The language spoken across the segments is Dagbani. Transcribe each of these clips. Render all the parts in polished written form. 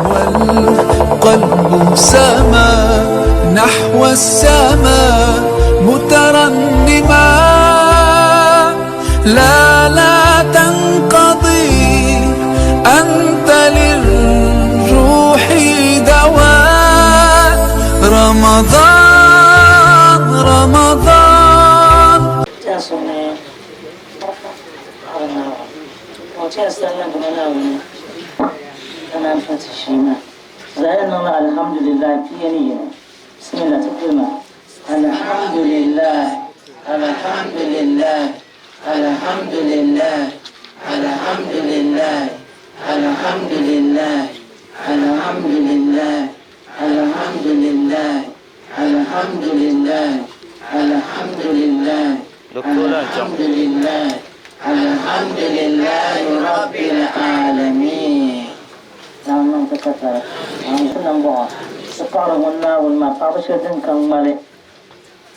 والقلب سما نحو السماء مترنما. لا لا تنقضي، أنت للروح دواء. رمضان رمضان. Alhamdulillah pia ni yini. Bismillah, ti pilima. Alhamdulillah, alhamdulillah, alhamdulillah, alhamdulillah, alhamdulillah, alhamdulillah, alhamdulillah, alhamdulillah, alhamdulillah, alhamdulillah, alhamdulillah rabbil alamin. Naawuni niŋ ti katari. Naawuni ti nambɔɣu. Ti paɣiri ŋun Naawuni maa paɣibu shɛli din ka ŋmali.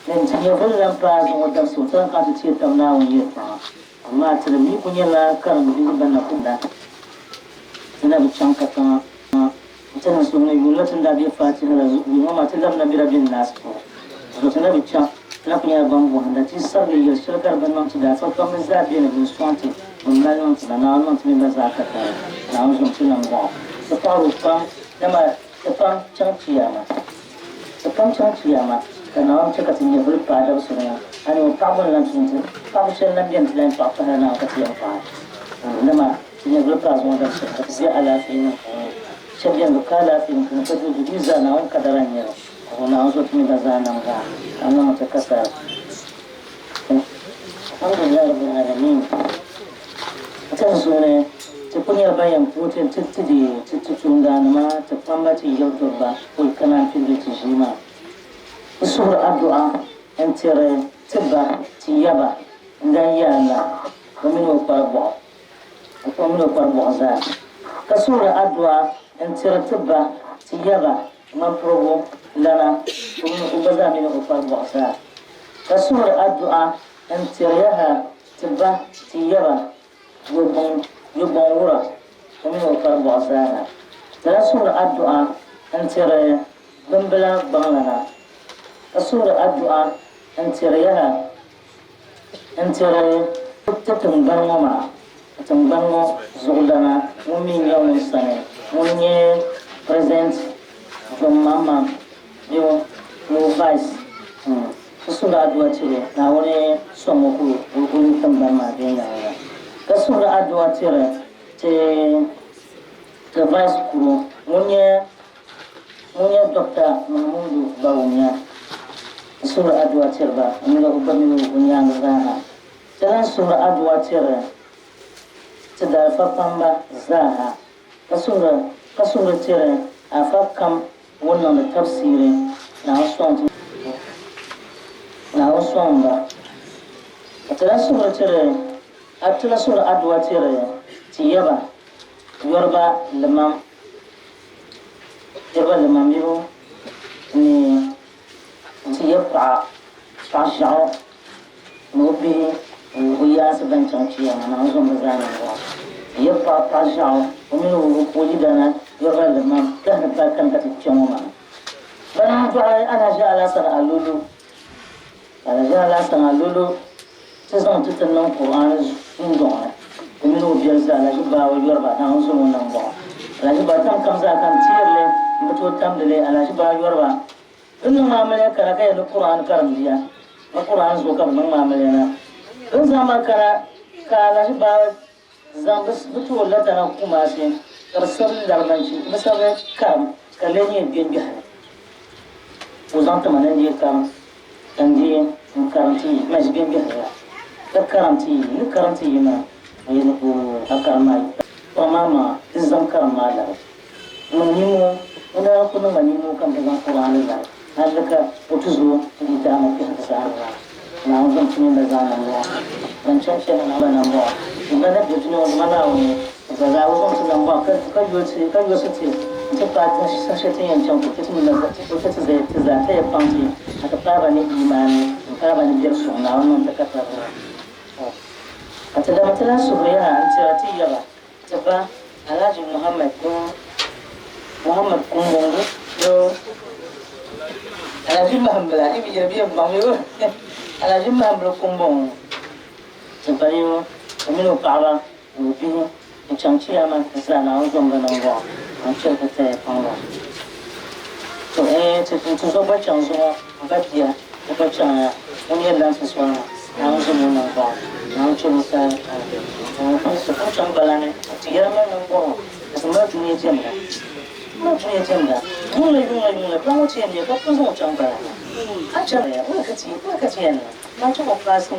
Ni nti nyɛvili lan paai zuŋɔ dabisibu ti lan kana ti teei tab Naawuni yɛltɔɣa. Amaa ti di mi ku nyɛla karimbihi ban na ku da. Ti na bi chaŋ katiŋa nti niŋ suhu ni yuun la ti ni daa be Fatiha la zuɣu yuun ŋɔ maa ti labina bela bɛ ni naasi puuni. Zuɣu ti na bi chaŋ, ti na ku nyɛla ban bɔhinda ti sabigi yɛl shɛli ka di bi niŋ ti daa pam ni zaa beni bɛ ni sɔŋ ti, bɛ mali niŋ ti la. Naawuni niŋ ti mi gba zaa katari. Naawuni zom ti nambɔɣu. Ti paɣiri o pam, dama ti pam chaŋ Chiyaama. Ti pam chaŋ Chiyaama, ka Naawuni chɛ ka ti nyɛvili paai dabisili ŋɔ. A ni o paɣibu ni lan tum ti paɣibu shɛli lan beni ti lan paɣi pahila Naawuni ka ti yɛn paɣi. Dama ti nyɛvili paai zuŋɔ dabisili ka ti ʒe alaafee nim puuni. Shɛba beni bɛ ka alaafee nim puuni ka duri di zaa Naawuni kadara n-nyɛ li. Ka o Naawuni zo ti mi gba zaa nam gaa ka niŋ ti kasara. Alhamdulillahi Rabbil Alamin. Ti ni zuuni ti ku nyɛla ban yɛn puhi ti ti ti di ti ti tuundaanima, ti kpamba, ti yiɣiduriba pɔi ka naan piligi ti ʒii maa. Ti suhiri addu'a n-tiri ti ba, ti yaba, n-dan ya Allah, o mini o kparibɔɣu, o mini o kparibɔɣu zaa. Ka suhiri addu'a n-tiri ti ba, ti yaba, ŋmampirigu lana, o mini o gba zaa mini o kparibɔɣu zaa. Ka suhiri addu'a n-tiri ya ha ti ba, ti yaba, yɔgbɔŋ wura, o mini o kparibɔɣu zaa ha. Ti lahi suhiri addu'a n-tiri bimbila gbaŋlana, ka suhiri addu'a n-tiri ya ha n-tiri ti tiŋgbani ŋɔ maa, tiŋgbani ŋɔ zuɣulana ŋun mi nyɛ ŋun sani ŋun nyɛ President John Mahama bee ni o Vice ti suhiri adua tiri Naawuni sɔŋ o ka o yi tiŋgbani maa viɛnyɛliŋga ka suhiri adua tiri ti ti Vice kuro ŋun nyɛ Ŋun nyɛ Dɔkta Mahamudu Bawumia n-suhiri adua tiri ba o mini o ba mini o nyaaŋa zaa ha. Ti lan suhiri adua tiri ti daalifa kpamba zaa ha, ka suhiri ka suhiri tiri afa kam ŋun niŋdi tabisiiri Naawuni sɔŋ ti Naawuni sɔŋ ba. Ka ti lan suhiri tiri a ti lan suhiri adua tiri ti yaba Yoruba limam. Niriba limambibu ni nti yɛ paɣa paɣ ʒiɛɣu ni o bihi ni o yaansi ban chaŋ Chiyaama Naawuni zom bɛ zaa niŋ yɛ paɣa paɣ ʒiɛɣu o mini o yidana Yoruba limam gahiri pali kani ka ti kpe ŋɔ maa. Bana n-dɔɣi Alhaji Alhassan Alolo. Alhaji Alhassan Alolo ti zaŋ ti ti niŋ Qur'an dundɔŋ ni, o mini o biɛli zaa, Alhaji Baawa Yoriba, Naawuni zom o nambɔɣu. Alhaji Baa tam kam zaa ka n teeri li, m bi tooi tamdi li, Alhaji Baa Yoriba. Bɛ niŋ ma amiliya kana ka yɛli ni Qur'an karimbiya, ni Qur'an zuɣu ka bɛ niŋ ma amiliya na. Bɛ ni zaŋ ma kana ka Alhaji Baa zaŋ bɛ ti o lata na Kumasi ka bɛ sabi laribanchi, bɛ sabi karim ka di lee nyɛ gbɛngbɛhili. Ka o zaŋ ti ma ni n deei karim ka n deei n karim ti yi, maʒi gbɛngbɛhili la ka karim ti yi, n ni karim ti yi maa n yɛli oo a karim maa paɣa maa maŋa ti zaŋ karim maa labi niŋ nimmoo, o daa ku niŋ ma nimmoo ka m bi zaŋ Kuraani labi hali ka o ti zo n-di daama kpɛhigu zaa ni maa. Naawuni zaŋ ti mini ba zaa nambɔɣu. Ban chaŋ chana na ba nambɔɣu. Bɛ gba na be dunia ŋɔ dama Naawuni gba zaa o zaŋ ti nambɔɣu ka ka yolisi ti nti paai tin shɛli ti ni yɛn chaŋ ka o chɛ ti mini ba o chɛ ti zaya ti zaa ka yɛn paŋ ti ka ti paai ba ni iimaani m-paai ba ni biɛrisuŋ Naawuni niŋ ti ka tarili. Ka ti dama ti lahi suhiri yaha n-tira ti yaba ti ba Alhaji Muhammad. Muhammad Kumbungu yo Alhaji Mahambila i bi yɛli bɛ yɛn baŋ yo Alhaji Mahambila Kumbungu ti ba yo o mini o paɣaba ni o bihi n chaŋ chiyaama n zaa Naawuni zom ba nambɔɣu ka n chɛri ka taya paŋ ba. To eh ti n tuzo gba chaŋ zuŋɔ m ba bia o gba chaŋya o ni yɛn lan ti sɔŋ ma Naawuni zom o nambɔɣu Naawuni chɛri o taya paŋ ba. N ku chaŋ balani ti yɛli ma nambɔɣu ka ti mali dunia diɛmda ti mali dunia diɛmda yuŋli yuŋli yuŋli paɣa ŋɔ ti yɛn nyɛ ka pun zaŋ o chaŋ balani a chɛriya wula ka ti yɛn niŋ? Na chaŋ o paasi,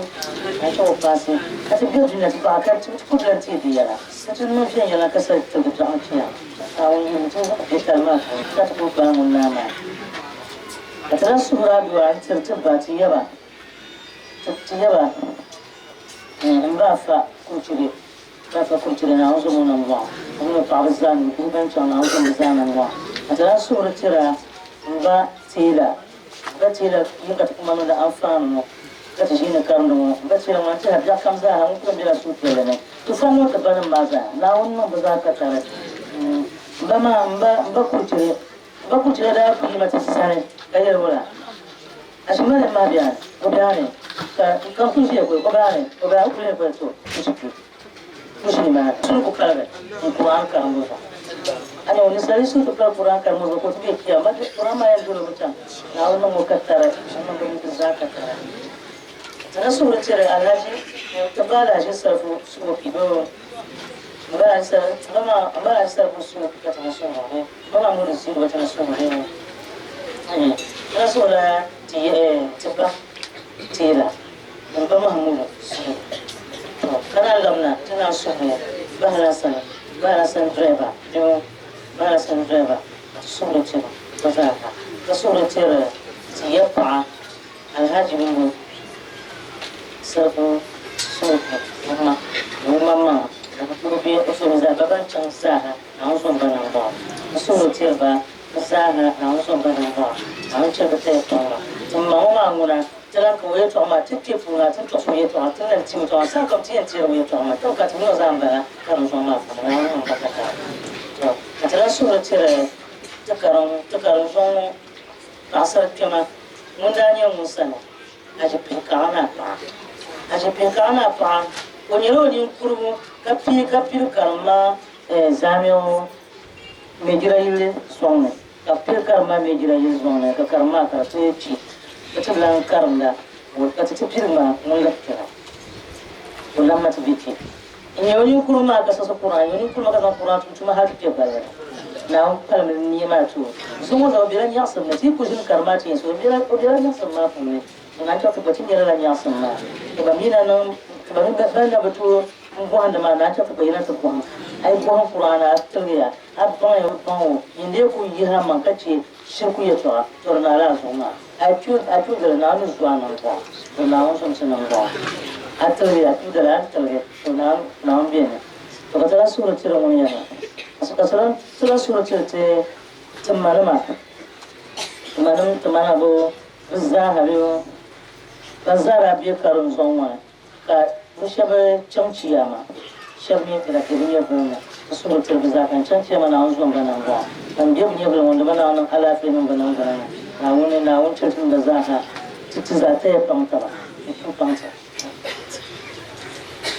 na chaŋ o paasi, ka ti be dunia ti paɣa ka ti ku lan teei di yɛla, ka ti niŋ viɛnyɛla ka sa tiligi biɛɣu n-kpiya. Naawuni yuli ti zuɣu be shɛli maa puuni ka ti kul gbaai ŋun naa maa. Ka ti lan suhiri adua n-tiri ti ba, ti yaba, ti yaba m ba Afa Kurchide, ba Afa Kurchide Naawuni zom o nambɔɣu, o mini o paɣiba zaa ni o bihi ban chaŋ Naawuni zom bɛ zaa nambɔɣu. Ka ti lan suhiri tira m ba Teela. Ba teela yin ka ti kuma niŋdi anfaani ŋɔ ka ti ʒiini karimdi ŋɔ. Ba teela ŋɔ n-tɛha biɛɣu kam zaa ha ŋun kuli bela suhupiɛlli ni. Ti fɔŋ ŋɔ ti banim maa zaa, Naawuni niŋ bɛ zaa katari. M ba maa, m ba, m ba Kuruchili, m ba Kuruchili daa kuli yima ti sani ka yɛli wula, Ashi mali m mahi biɛni, o biɛni, ka ka n kuli ʒiya kuli, o biɛni, o biɛni, o kuli ʒiya kuli to n ti kpi. N ʒi nimaani suhu ku paligi n Quran karimbu zuɣu. A nya o ninsal yi suhu ti paligi Quran karimbu zuɣu ka o ti be kpɛma, Quran maa yɛn doli o mi chaŋ. Naawuni niŋ o katari, o niŋ bɛ ni zaa katari. Ti ni suhuri tiri Alhaji, ti ba Alhaji Salifu Suopi bee m ba Alhaji Salifu, ti ba maa, m ba Alhaji Salifu Suopi ka ti ni suhuri o bee m ba maa Mudi Ziriba ti ni suhuri o. Ti ni suhurila ti ti ba Teela. N ba Mahamudu suhu to ka na labina ti naan suhiri Bahalasan, Bahalasan driver doo, Bahalasan driver ka ti suhiri tiri o zaa ha, ka suhiri tiri ti ya paɣa Alhaji Ummu Salihu Suhupi Umma ni o maŋmaŋa ni bɛ kuli bɛ o suhuri zaa ba ban chaŋ zaa ha Naawuni zom ba nambɔɣu. N suhiri tiri ba bɛ zaa ha Naawuni zom ba nambɔɣu, Naawuni chɛ bɛ taya kpaŋ ba. Ti ma ŋɔ maa ŋuna Ti lan ka o yɛtɔɣa maa ti kpe puuni a ti ni tɔɣisi o yɛtɔɣa, ti ni lan tim o tɔɣa sahakam ti yɛn teeri o yɛtɔɣa maa tɔbu ka ti min o zaa m-bala karimzɔŋ maa puuni, Naawuni niŋ ba katari. Tɔ! Ka ti lan suhiri tiri ti karim ti karimzɔŋ ŋɔ paɣisar kpɛma ŋun daa nyɛ ŋun sani Haji Pihikaɣa Naa paɣa. Haji Pihikaɣa Naa paɣa, o nyɛla o ninkurigu ka pii ka pili karim maa Zamiu Mejira yili sɔŋ ni. Ka bɛ pili karim maa mii jina yili zuŋ ni, ka karim maa ka di ti kpi, ka ti lan karimda, ka ti ti pili maa ŋun lahi kpɛra, o lan ma ti be kpe. N-nyɛ o ninkurigu maa ka siɣisi Kur'an, n-nyɛ o ninkurigu maa ka zaŋ Kur'an tum tuma hal ti kpe gbaliya. Naawuni palimi nia maa ti o. Zuŋɔ zaa o bela nyaɣisim ni, ti yi kuli ʒini karim maa ti yɛn so, o bela nyaɣisim maa puuni. Ŋuna n-chaŋ ti gba ti nyɛla la nyaɣisim maa. Ti gba mi na niŋ, ti gba mi ban na bi tooi m-bɔhindi maa, naa chaŋ ti gba yina ti bɔhim. A yi bɔhim Kur'an a tiligiya. A baŋ ya bi baŋ o, nyin dee ku yihi a maŋ ka chɛ shiriku yɛtɔɣa, to di naala a zuɣu maa. A yi a tuudali Naawuni ni zu a niŋgbuɣu, to Naawuni zomsi niŋgbuɣu. A tiligi a tuudali a ni tiligi, to Naawuni beni. To ka ti lan suhiri tiri ŋun yɛn ma, ka ti lan suhiri tiri ti ti manima, ti manim ti mana bo bɛ zaaha bɛ ban zaa daa be karinzɔŋ ŋɔ ni. Ka bɛ shɛba chaŋ Chiyaama, shɛba mi bɛ na kpe bɛ nyɛvili ni, ka suhuri tiri bɛ zaa, ka n chaŋ Chiyaama Naawuni zom ba nambɔɣu. Ban be bɛ nyɛvili ŋɔ ni ba Naawuni niŋ alaafee niŋ bɛ niŋgbuna ni. Naawuni, Naawuni chɛ ti ni ba zaa ha, ti ti zaa taya paŋ taba, n paŋ ti.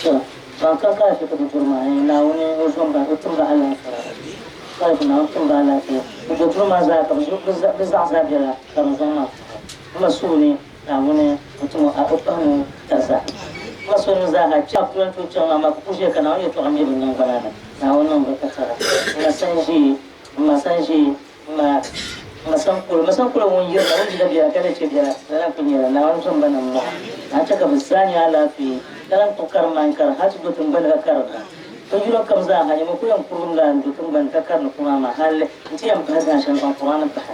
To, ban ka ka afi ka bɛ duri maa, Naawuni o zom ba, o tim ba alaafee. Ka Naawuni tim ba alaafee. Bɛ duri maa zaa ka bɛ zaɣa zaa bela karinzɔŋ maa puuni. Bɛ ma suuni Naawuni o tim o a o pahi ŋɔ tarisa. Ma so ni zaaha chɛ a kuli n-tooi chaŋ amaa ka ku ʒiya ka Naawuni yɛtɔɣa m-be bɛ niŋgbana ni. Naawuni niŋ bɛ katara. M ma san ʒi, m ma san ʒi, m ma, m ma san kuli, m ma san kuli ŋun yirina, o ni jila biɛla ka lee chɛ biɛla, lala n-kuli nyɛla. Naawuni zom ba nam mɔɣu. Naawuni chɛ ka bɛ zaa nya alaafee, ka lan kpuɣi karim maa n-karim hal ti do tiŋgbani ka karimda. Bɛ yino kam zaa ha, nyama ku yɛn kurigim la n-do tiŋgbani ka karindi Kur'an maa hal nti yɛn bahi zaŋ shɛli zaŋ Kur'an bahi.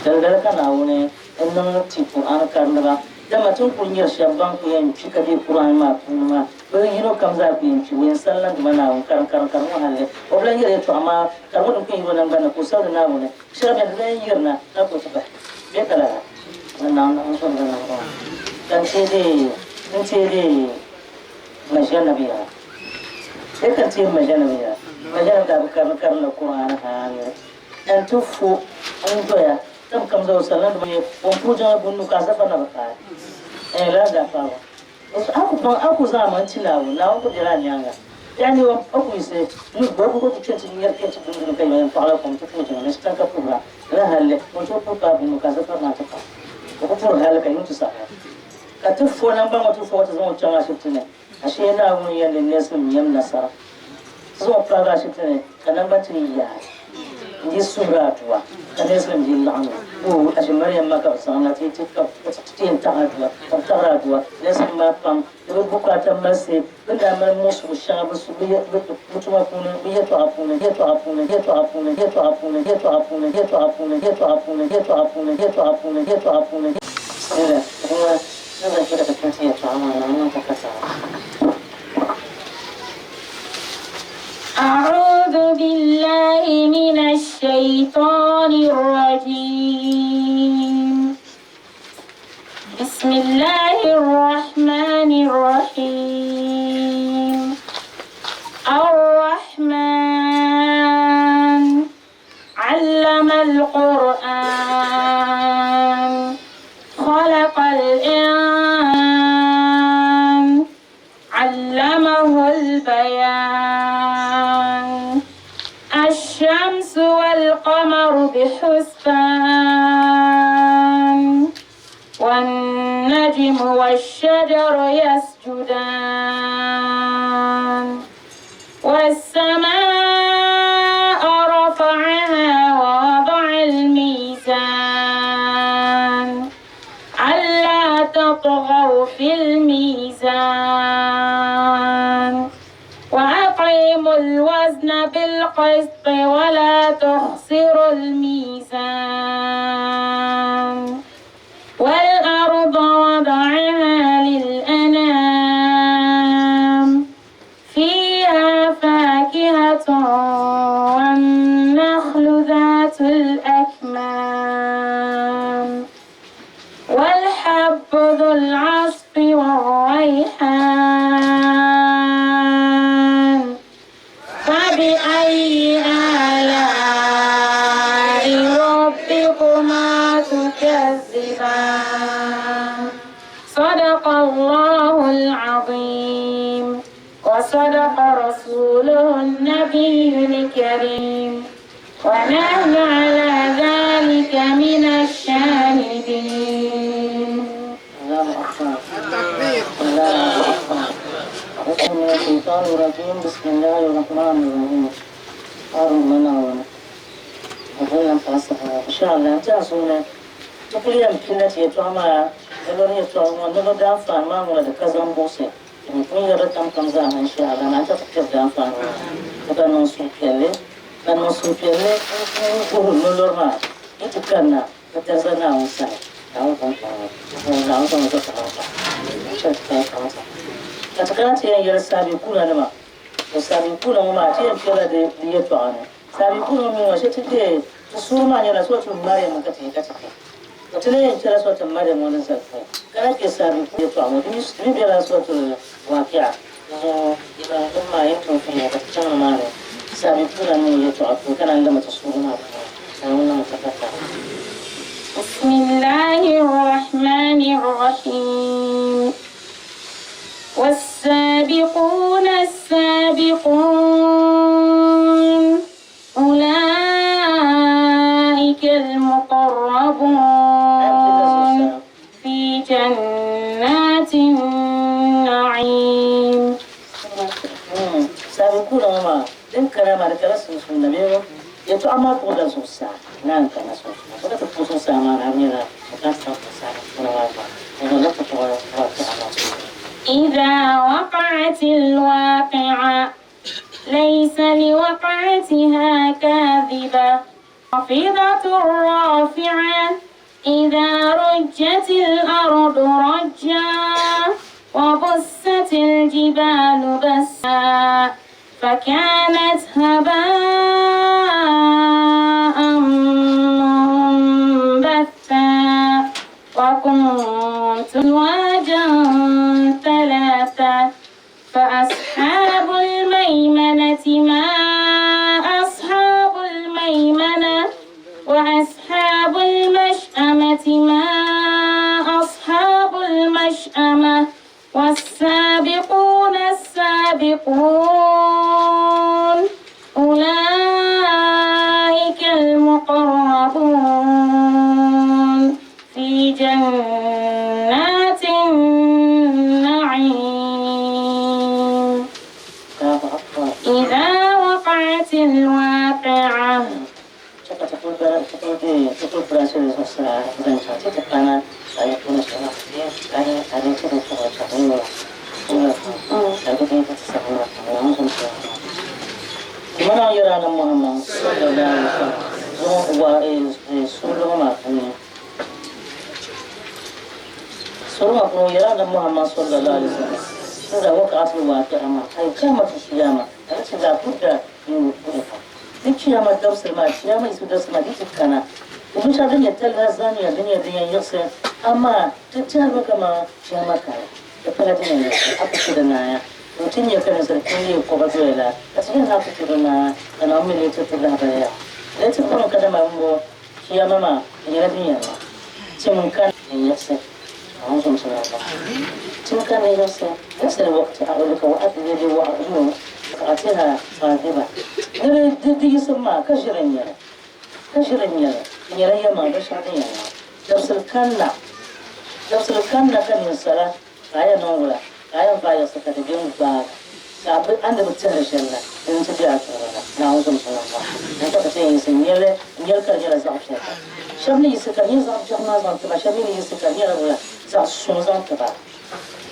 Daldali ka Naawuni N niŋ ti Kur'an karindiba, dama ti ni kuli nyari shɛba ban ku yɛn kpi ka be Kur'an maa puuni maa, bɛ yino kam zaa ku yɛn kpi, o yɛn salila Duuma Naawuni karim karim karim ŋɔ halli. O bi lan yɛli yɛltɔɣa maa ka di ŋɔ din ku yɛn yiri o nangbani ni ka o sabili Naawuni shɛra bɛni di lan yɛn yirina na ka o ti bahi bɛ ka lala. Ni Naawuni n zom ba niŋ ka n teei deei n teei deei Maʒiɛnabi yaha. Bɛ ka n teei Maʒiɛnabi yaha. Maʒiɛnabi daa bi karim karimla Kur'an hali. Ka n ti fo n-doya tim kam zaa o sani la ni o n-puhi jiŋli bundu ka azafa na bi paai. Ɛɛn, lala daa paai ba. A ku baŋ, a ku zaŋ a maŋ ti Naawuni, Naawuni ku bela a nyaaŋa. Yani o ku yiɣisi ni o ku kpe nti ŋmɛri kpe nti dunduni ka yɛn paɣila kom ti puhi jiŋli ni shitani ka puhira. Lala halli, o ni tooi puhi paai bundu ka azafa maa ti paai. O ku puhiri halli ka yuŋ ti saɣiya. Ka ti fo nangban ŋɔ ti fo ti zaŋ o chaŋ ashibiti ni. Ashee Naawuni yɛn ni neesim nyam nasara. Ti zaŋ o paagi ashibiti ni ka nangban ti yaai n-yi suhiri adua ka neesinim yi laɣim na. Oo, ashe Mariam ma ka bɛ zaŋ na ti ti ka ti yɛn taɣi adua, ka bɛ taɣiri adua. Neesinim maa pam di bɛ bukaata malisi bɛ ni daa mali muɣisigu shɛŋa bɛ tuma puuni, bɛ yɛtɔɣa puuni, yɛtɔɣa puuni, yɛtɔɣa puuni, yɛtɔɣa puuni, yɛtɔɣa puuni, yɛtɔɣa puuni, yɛtɔɣa puuni, yɛtɔɣa puuni, yɛtɔɣa puuni, yɛtɔɣa puuni. Bismillah, أعوذ بالله من الشيطان الرجيم بسم الله الرحمن الرحيم الرحمن علم القرآن خلق الإنسان علمه البيان الشمس والقمر بحسبان والنجم والشجر يسجدان والسماء رفعها ووضع الميزان ألا تطغوا في الميزان وأقيموا الوزن بالقسط ولا تخسروا الميزان والأرض وضعها للأنام فيها فاكهة والنخل ذات الأكمام والحب ذو العصف والريحان فبأي آلاء ربكما تكذبان صدق الله العظيم وصدق رسوله النبي الكريم ونحن على ذلك من الشاهدين. الله أكبر. الله أكبر. من الشيطان الرجيم بسم الله الرحمن الرحيم. In sha Allah n tiɛha suuni ti kuli yɛn pina ti yɛltɔɣa maa nolɔri yɛltɔɣa ŋɔ nolo daanfaani maa ŋuna di ka zaŋ buɣisi n pun yɛri tam kam zaa ha in sha Allah naan ti kpɛri daanfaani maa ni ka niŋ suhupiɛlli ka niŋ suhupiɛlli n guhiri nolɔri maa yi ti kanna ka tariza Naawuni sani Naawuni zaŋ kpaŋ Naawuni zaŋ zuɣu ka ka ti kana ti yɛn yɛli saabi nima To Sabiquna ŋɔ maa ti yɛn kpɛla di yɛltɔɣa ni. Sabiquna ŋɔ mi ŋɔ shee ti deei ti suuri maa nyɛla Suratul Maryam ka ti yi ka ti kpe. To ti lee yɛn kpɛla Suratul Maryam ŋɔ ni zali pɔi ka lahi kpe Sabiquna yɛltɔɣa ŋɔ. Di mi bela Suratul Waqi'a zuɣu din maa yɛn tooi puhiya ka ti chaŋ ni maa ni Sabiquna mi ŋɔ yɛltɔɣa pɔi ka naan gama ti suuri maa puuni. Naawuni niŋmi ka pa taba. Bismillahir Rahmanir Rahim. والسابقون السابقون أولئك المقربون في جنات النعيم. Sabiquna ŋɔ maa din kana maa di kala sunsuuni bee yɛltɔɣa maa kpuɣila zuɣusaa naan kana sunsuuni so ka ti kpuɣi zuɣusaa maa ni a nyɛla bukaata sabiquna maa gba إذا وقعت الواقعة ليس لوقعتها كاذبة خافضة رافعة إذا رجت الأرض رجا وبست الجبال بسا فكانت هباء منبثا وكنتم أزواجا ثلاثة فأصحاب الميمنة ما أصحاب الميمنة وأصحاب المشأمة ما أصحاب المشأمة والسابقون السابقون أولئك المقربون في جنات النعيم الله أكبر. إذا وقعت الواقعة. Mana yɛra ni Muhammad sallallahu alaihi wasallam zuŋɔ wa suuligu maa puuni, suuri maa puuni yɛra ni Muhammad sallallahu alaihi wasallam إذا وقعت الواقعة ما أي قامت القيامة التي لا بد من وقوعها. Duk kiyama dabsir ma kiyama isu dabsir ma duk kana ubin sha din ya talla zaniya din ya din ya yasa amma ta tiyar maka ma kiyama kare da fara din ya yasa aka ce da naya mutum ya kana sarkin ne ko ba zuwa la a cikin na fito da na ana mun ne ta talla ba ya da ta kuma kada ma mu kiyama ma ya din ya ma ce mun kan ya yasa a wancan suna ba tun kan ya yasa نفس الوقت أقول لك وأدري وأعلم أعطيها صاحبة نرى دي يسمى كشرين يرى كشرين يرى يرى يما بشرين يرى نفس الكنا نفس الكنا كان ينسلا آية نولا آية باية سكتجين باك كابل عند بتسهل شلا إن تبي أكثر نعوذ بالله أنت بتسهل يسمى يلا يلا كان يلا زعف شلا شبني يسكر يزعف شلا ما زعف تبع شبني يسكر يلا ولا زعف شو زعف تبع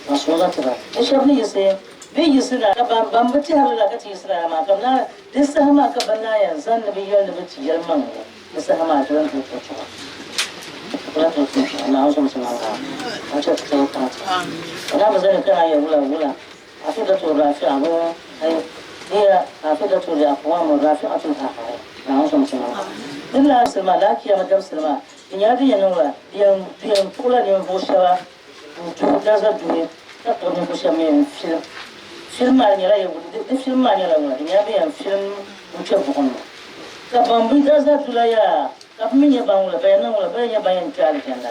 masu ta ba in shafi yi sai bai yi suna ka ban ban bi tihar la ka ti suna ma kam na din sa ma ka ban na yan zan na bi yan da bi tiyar man ne din sa ma ta ran to to to ran to to na hausa musulman ka wace ta ta ta na ba zan kana ya wula wula a fi da to rafi abu ai hiya a fi da to da aqwam rafi'atun ta na hausa musulman ka din la musulma la kiyama dam musulma in ya din yan wula yan yan kula ne bo shawa gaza duni ka tɔgɔ ni ko shɛm yɛn film film maa nyɛla yɛ di film maa nyɛla ŋuna di nyɛla bi yɛn film n kpɛ buɣum ni ka ban bi gaza dula yaa ka bi mi nyɛ ban wula ban yɛn niŋ wula ban nyɛ ban yɛn kpɛ alijanna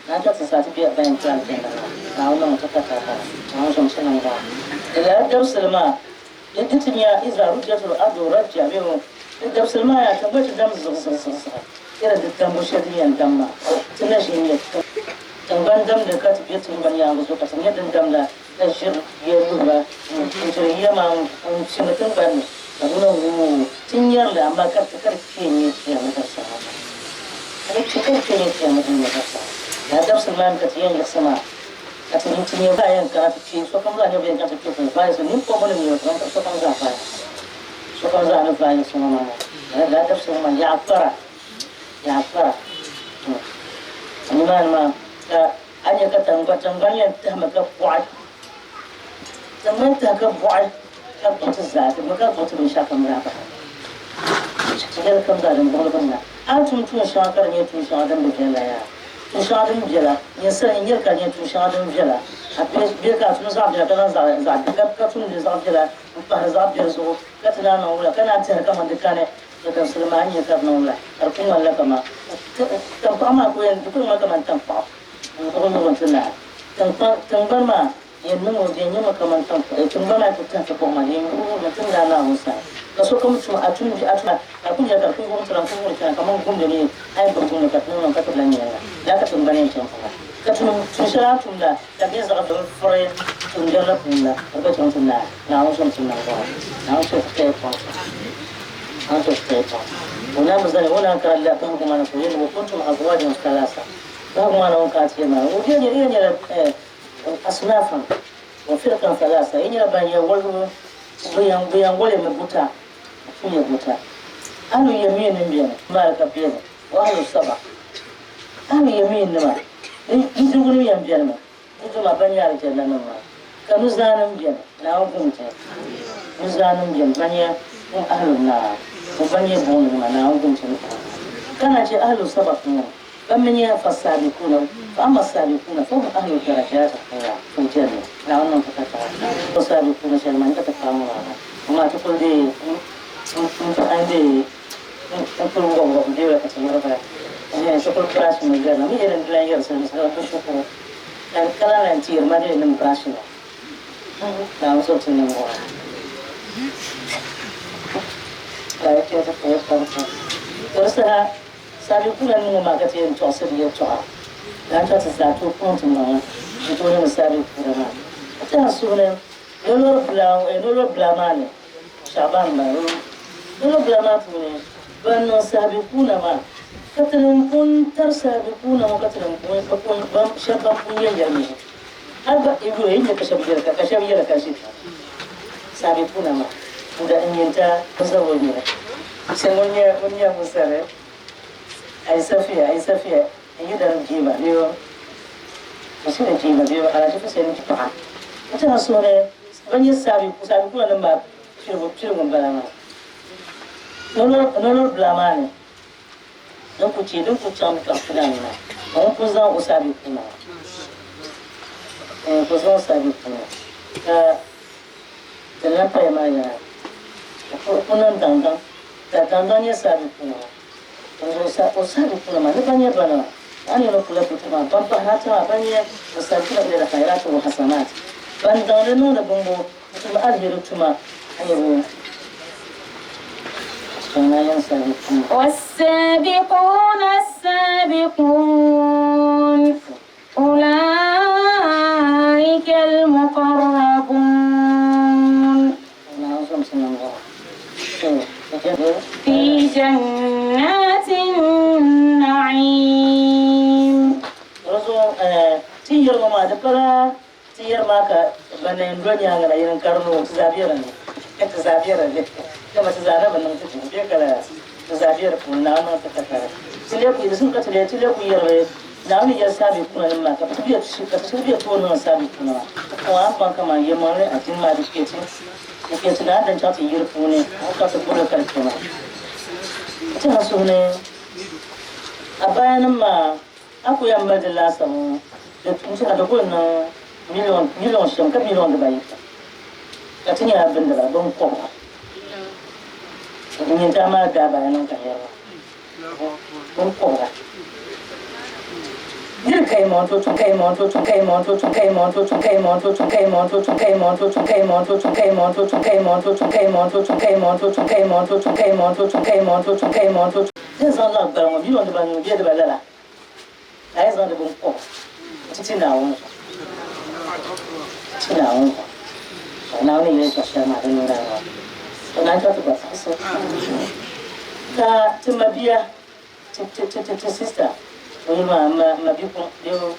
na n ta ti saa ti bɛ ban yɛn kpɛ alijanna na na niŋ ti ka ka ka na n zɔm sini ŋa di lala dabisili maa di di ti nya Israel rujjatul ardu rajja bɛ ŋɔ di dabisili maa yaa tiŋgbani ti dam ziɣi ziɣi ziɣi ziɣi yɛla di dambu shɛli din yɛn dam maa ti na ʒi n nyɛ tiŋgbani damdi ka ti bɛ tiŋgbani yaangi zuɣu ka ti nyɛ din damda ka ʒiri ya luba n tiri ya maa n chimi tiŋgbani ni ka di niŋ wuu ti nyɛrili amaa ka ti ka di kpee nyɛ kiyama dabisili maa ka di ka di kpee nyɛ kiyama din nyɛ dabisili maa dabisili maa mi ka ti yɛn yiɣisi maa ka ti ti nyɛ baa yɛn kana ti kpee sokam zaa nyɛ bɛ yɛn kana ti kpee pun vaai so ninkɔbu ni nyɛ sokam zaa vaai sokam zaa ni vaai yiɣisi ŋɔ maa lala dabisili maa yaɣa kpara yaɣa kpara nimaani maa ka a nyɛ ka tiŋgbani yɛn tahimi ka bɔɣi tiŋgbani tahi ka bɔɣi ka buɣi zaa ti ka buɣi binshɛɣu kam zaa bahi shɛli kam zaa din buɣili bin na a ni tum tuun shɛŋa ka di nyɛ tuun shɛŋa din bi viɛla yaa tuun shɛŋa din viɛla ninsal n nyɛli ka di nyɛ tuun shɛŋa din viɛla a bɛ ka a tum zaɣ viɛla ka zaŋ zaɣ zaɣ ka tumdi zaɣ viɛla n pahiri zaɣ biɛri zuɣu ka ti naan niŋ wula ka naan tɛhiri kaman di kani ka dabisili maa nyɛ ka di niŋ wula ka di ku ŋmanila kaman tankpaɣu maa ku yɛn di ku ŋmani kaman tankpaɣu n ku niŋ ti naai tiŋgbani maa yɛn niŋ o yɛn nyɛmi kaman tankpaɣu tiŋgbani maa ku tahi ti buɣu maa yɛn wuhurimi ti ni daa Naawuni sani ka sokam tum a tum a tuma ka ku nyɛ ka di ku wurim tira n ku wuhiri tira kaman gumdi ni a yɛn gbubi gumdi ka ti niŋ ka ti lan nyɛla lala ka tiŋgbani yɛn chaŋ puuni ka tum tuun shɛli a ni tum la ka di nyɛ zaɣ din furi tuumbiɛri la puuni la ka di gba chaŋ ti naai Naawuni zom ti niŋ zuɣu Naawuni chɛ ti kpɛya kpaŋsi Naawuni chɛ ti kpɛya kpaŋsi o naan bi zani o naan kara la bahigu maa ni ka o yɛli wa kuntum azwajan thalasa bahigu maa ni o ni kana ti yɛli maa o yɛn nyɛla asnafan wa firqan thalasa yi nyɛla ban yɛn woligibu bɛ yɛn wolimi buta ku nyɛ buta ahlu yamin nim bɛni malika bɛni wa ahlu saba ahlu yamin nima nudirigu nim yɛn bɛni mi nudirigu maa ban nyɛ alijanna nim maa ka nuzaa nim bɛni Naawuni kum ti nuzaa nim bɛni ban nyɛ ahlu naar ban nyɛ buɣum nima Naawuni kum ti ka na chɛ ahlu saba ŋɔ ban mi nyɛ fasaabikuuna fa amma saabikuuna fa hum ahlu darajaat al-ula fil janna Naawuni niŋ ti ka taɣa fasaabikuuna shɛli maa n ka ti paai ŋɔ maa maa ti kuli dee n dee n kuli wuɣi wuɣi bɛ ka ti yɛri ba ti kuli brush mi gari mi yɛli n dilan yɛri sili bi shukuru ka ka lahi lan ti yɛri ma dee nim brush mi Naawuni so ti niŋ ŋɔ ka di chɛ ti puhi pam pam. To di saha Sabiquna nim ŋɔ maa ka ti yɛn tɔɣisi di yɛltɔɣa ka a ti zaa tooi kpaŋ ti maŋa n-tooi niŋdi Sabiquna maa. Ka ti a suhu ni nolori bila nolori bila maa ni Sha'ban m-bala nolori bila maa puuni ban niŋ Sabiquna maa ka ti niŋ pun tari Sabiquna ŋɔ ka ti niŋ pun ban shɛba ban pun yɛn yɛli mi Hal gba yi yuli, yi ni nya ka shɛba yɛli ka ka shɛba yɛli ka ʒi Sabiquna maa n-da n-nyinta n-zaŋ o nini shɛli ŋun nyɛ ŋun nyɛ Musari Ayisafiya Ayisafiya n-yi dari jima bee o shiri jima bee o alahichi shɛli n-ti paɣa n-ti a suhu ni bɛ nyɛ Sabiquna nim maa piligu piligu m-bala maa nolori bila maa ni. Din ku chɛ din ku chaŋ mi tɔɣisi la n-ŋuna, ka ŋun pun zaŋ o sabiquna maa, ka o zaŋ o sabiquna ka din lan paya maa yaha, ka o niŋ daŋdaŋ, ka daŋdaŋ nyɛ sabiquna maa, ka o sabiquna maa ni ban nyɛ bana maa, a ni yɛn kula puti maa, ban pahiri ata maa ban nyɛ musabiquna ila al-khayrati wa hasanat, ban daŋdi niŋdi bimbo n-tum aliheri tuma, a ni bo. والسابقون السابقون أولئك المقربون في جنات النعيم Ti yɛri maa ka ban na yɛn doli nyaaŋa la yɛn n-karim o ti zaa be di ni, ti zaa be di ni, dama ti zaa na bi niŋ ti tuhi bee ka lala, ti zaa be di puuni, Naawuni niŋ ti tatali. Ti lee ku, di zuɣu ka ti lee, ti lee ku yɛrigi Naawuni ni yɛli Saabiquuna nim maa, ka ti be, ka ti shiri be tooni niŋ Saabiquuna maa. Ti a ni baŋ kaman yɛlimaŋli adiini maa di kpe ti, di kpe ti ni a ni din chaŋ ti yiri puuni, ka ti gbubi li ka di kpe maa. Ti tɛha suhu ni a baayanim maa A ku yɛn mali di laasabu ŋɔ di n-ti a di kul niŋ miliɔn miliɔn shɛm ka miliɔn dibayi ka ti nyɛla bindira bin kɔbiga n-nyɛ maa daabaya niŋ ka niriba bin kɔbiga niri ka yi ma o to ka yi ma o to ka yi ma o to ka yi ma o to ka yi ma o to ka yi ma o to ka yi ma o to ka yi ma o to ka yi ma o to ka yi ma o to ka yi ma o to ka yi ma o to ka yi ma o to ka yi ma o to ka yi ma o to ka yi ma o to Ti zaŋ laɣ gbaliŋ ŋɔ miliɔn dibanu bee diba lala ka a yi zaŋ di biŋkɔb nti ti Naawuni zuɣu, ti Naawuni zuɣu, ka Naawuni ni yɛli tɔɣ shɛli maa di niŋdi a maa, ka naan chaŋ ti gba saɣisi. Ka ti mabia, ti, ti, ti, ti, ti sista, o yuli maa, m ma, m mabikuŋ bee o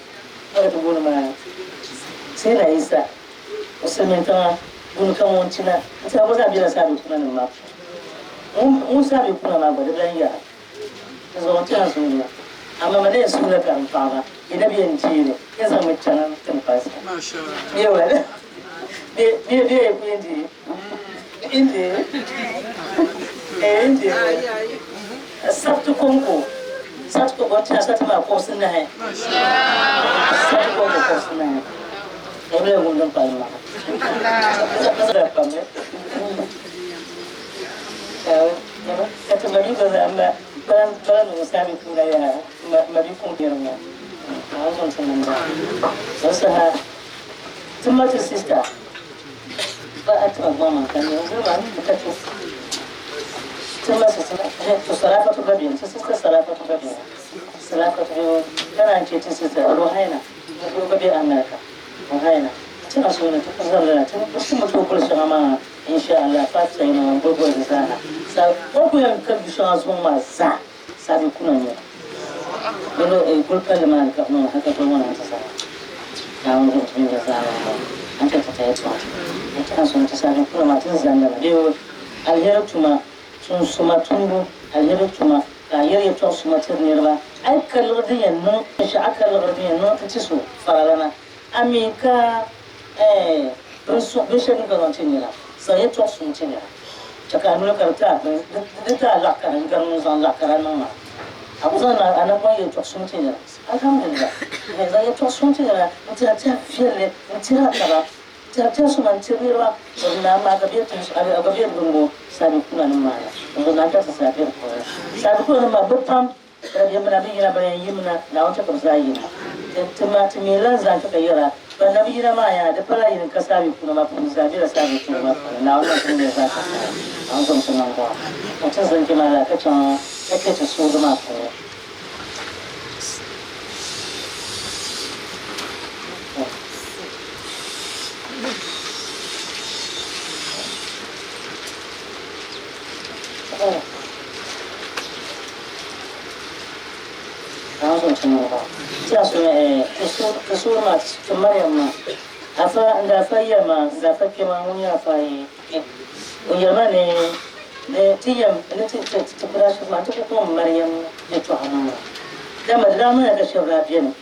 ka ti booni maa Sayyidina Isa, o silimiintiŋa, buni ka ŋun ti na n-ti a gba zaa bela Saabiqunanim maa puuni. Ŋun Saabiquna maa gba di lan yɛra, Di zuɣu n tɛha zuliya, amaa ma na yɛn suhila karim paɣiba, yi na bi yɛn deei li, yi zaŋmi chaŋ tiŋkpansi. Bee bee yi ku yɛn deei? N deei? Ee n deei li. Sabiti kɔŋko, sabiti kɔŋko, n tɛha sabiti maa kɔbisinahi. Sabiti kɔŋko kɔbisinahi. Ka yi bi lahi wum din kpalim maa. Ka ti ma mi gba zaa ma bala ni ŋun sabi kuura yaha ma bi kuŋ yɛri ŋɔ. Naawuni zaŋ ti niŋda. Di saha ti ma ti sista ba a tima gbaŋ maa ka nyɛ o maa mi ka ti ti ma sista to Sarafatu gba beni ti sista Sarafatu gba beni Sarafatu bɛ ka naan che ti sista Ruhaina o gba be America Ruhaina ti na so ni ti ku zabila ti ti mi tooi kuli shɛŋa maa Insha Allah Fatiha yino ŋun gbubi boli di zaa sa o ku yɛn ka du shɛŋa zuŋ maa zaa sabi kuna nyɛ li bɛ lo guli palli maa ni ka bɛ niŋ hali ka guli ŋɔ na ti zaa Naawuni gbubi ti mini di zaa maa ŋɔ a ni ti ti yɛltɔɣa n ti a suŋ ti sabi kuna maa ti ni zani lala bee aliheri tuma tuun suma tumbu aliheri tuma ka a yɛri yɛltɔɣa suma tiri niriba a yi ka liɣiri din yɛn niŋ binshɛɣu a ka liɣiri din yɛn niŋ n-ti so faralana a mi ka Binshɛli din ka zaŋ ti nira, zaŋ yɛtɔɣ suŋ ti nira. Chɛ ka a noli ka di ti a bini, di ti a laɣ kara n-gari ŋun zaŋ laɣ kara niŋ maa. A ku zaŋ a naŋgban yɛtɔɣ suŋ ti nira, alhamdulillah, zaŋ yɛtɔɣ suŋ ti nira n-tiri a tɛha viɛlli n-tiri a taba. Tɛha suma n-tiri niriba, o ni daa maa ka bɛ tuhi a gba bɛ bimbo saabikuna nim maa ni. N zo naan tarisi saabiri puuni. Saabikuna nim maa bɛ pam ka bɛ yɛmina bɛ yina ban yɛn yimina Naawuni chɛ ka bɛ zaa yina. Ti ma ti mi lan zaŋ ti ka yɛra, ban na bi yina maa yaa, di pala yini ka saabikuna maa puuni zaa bela saabikuna maa puuni. Naawuni niŋ ti ni bɛ zaa ka saha. Naawuni zom ti niŋgbuɣa. Ka ti zani kpe maa laa ka chaŋ ka kpe ti suugi maa puuni. Ti suuri maa ti Mariam maa afa n daa fa yɛli ma n daa fa kpɛma ŋun nyɛ afa yi o yɛli ma ni ni ti yɛm ni ti ti ti ku daa shiri maa ti ku kɔŋ Mariam yɛtɔɣa maa dama di daa ŋmanila ka shɛba daa beni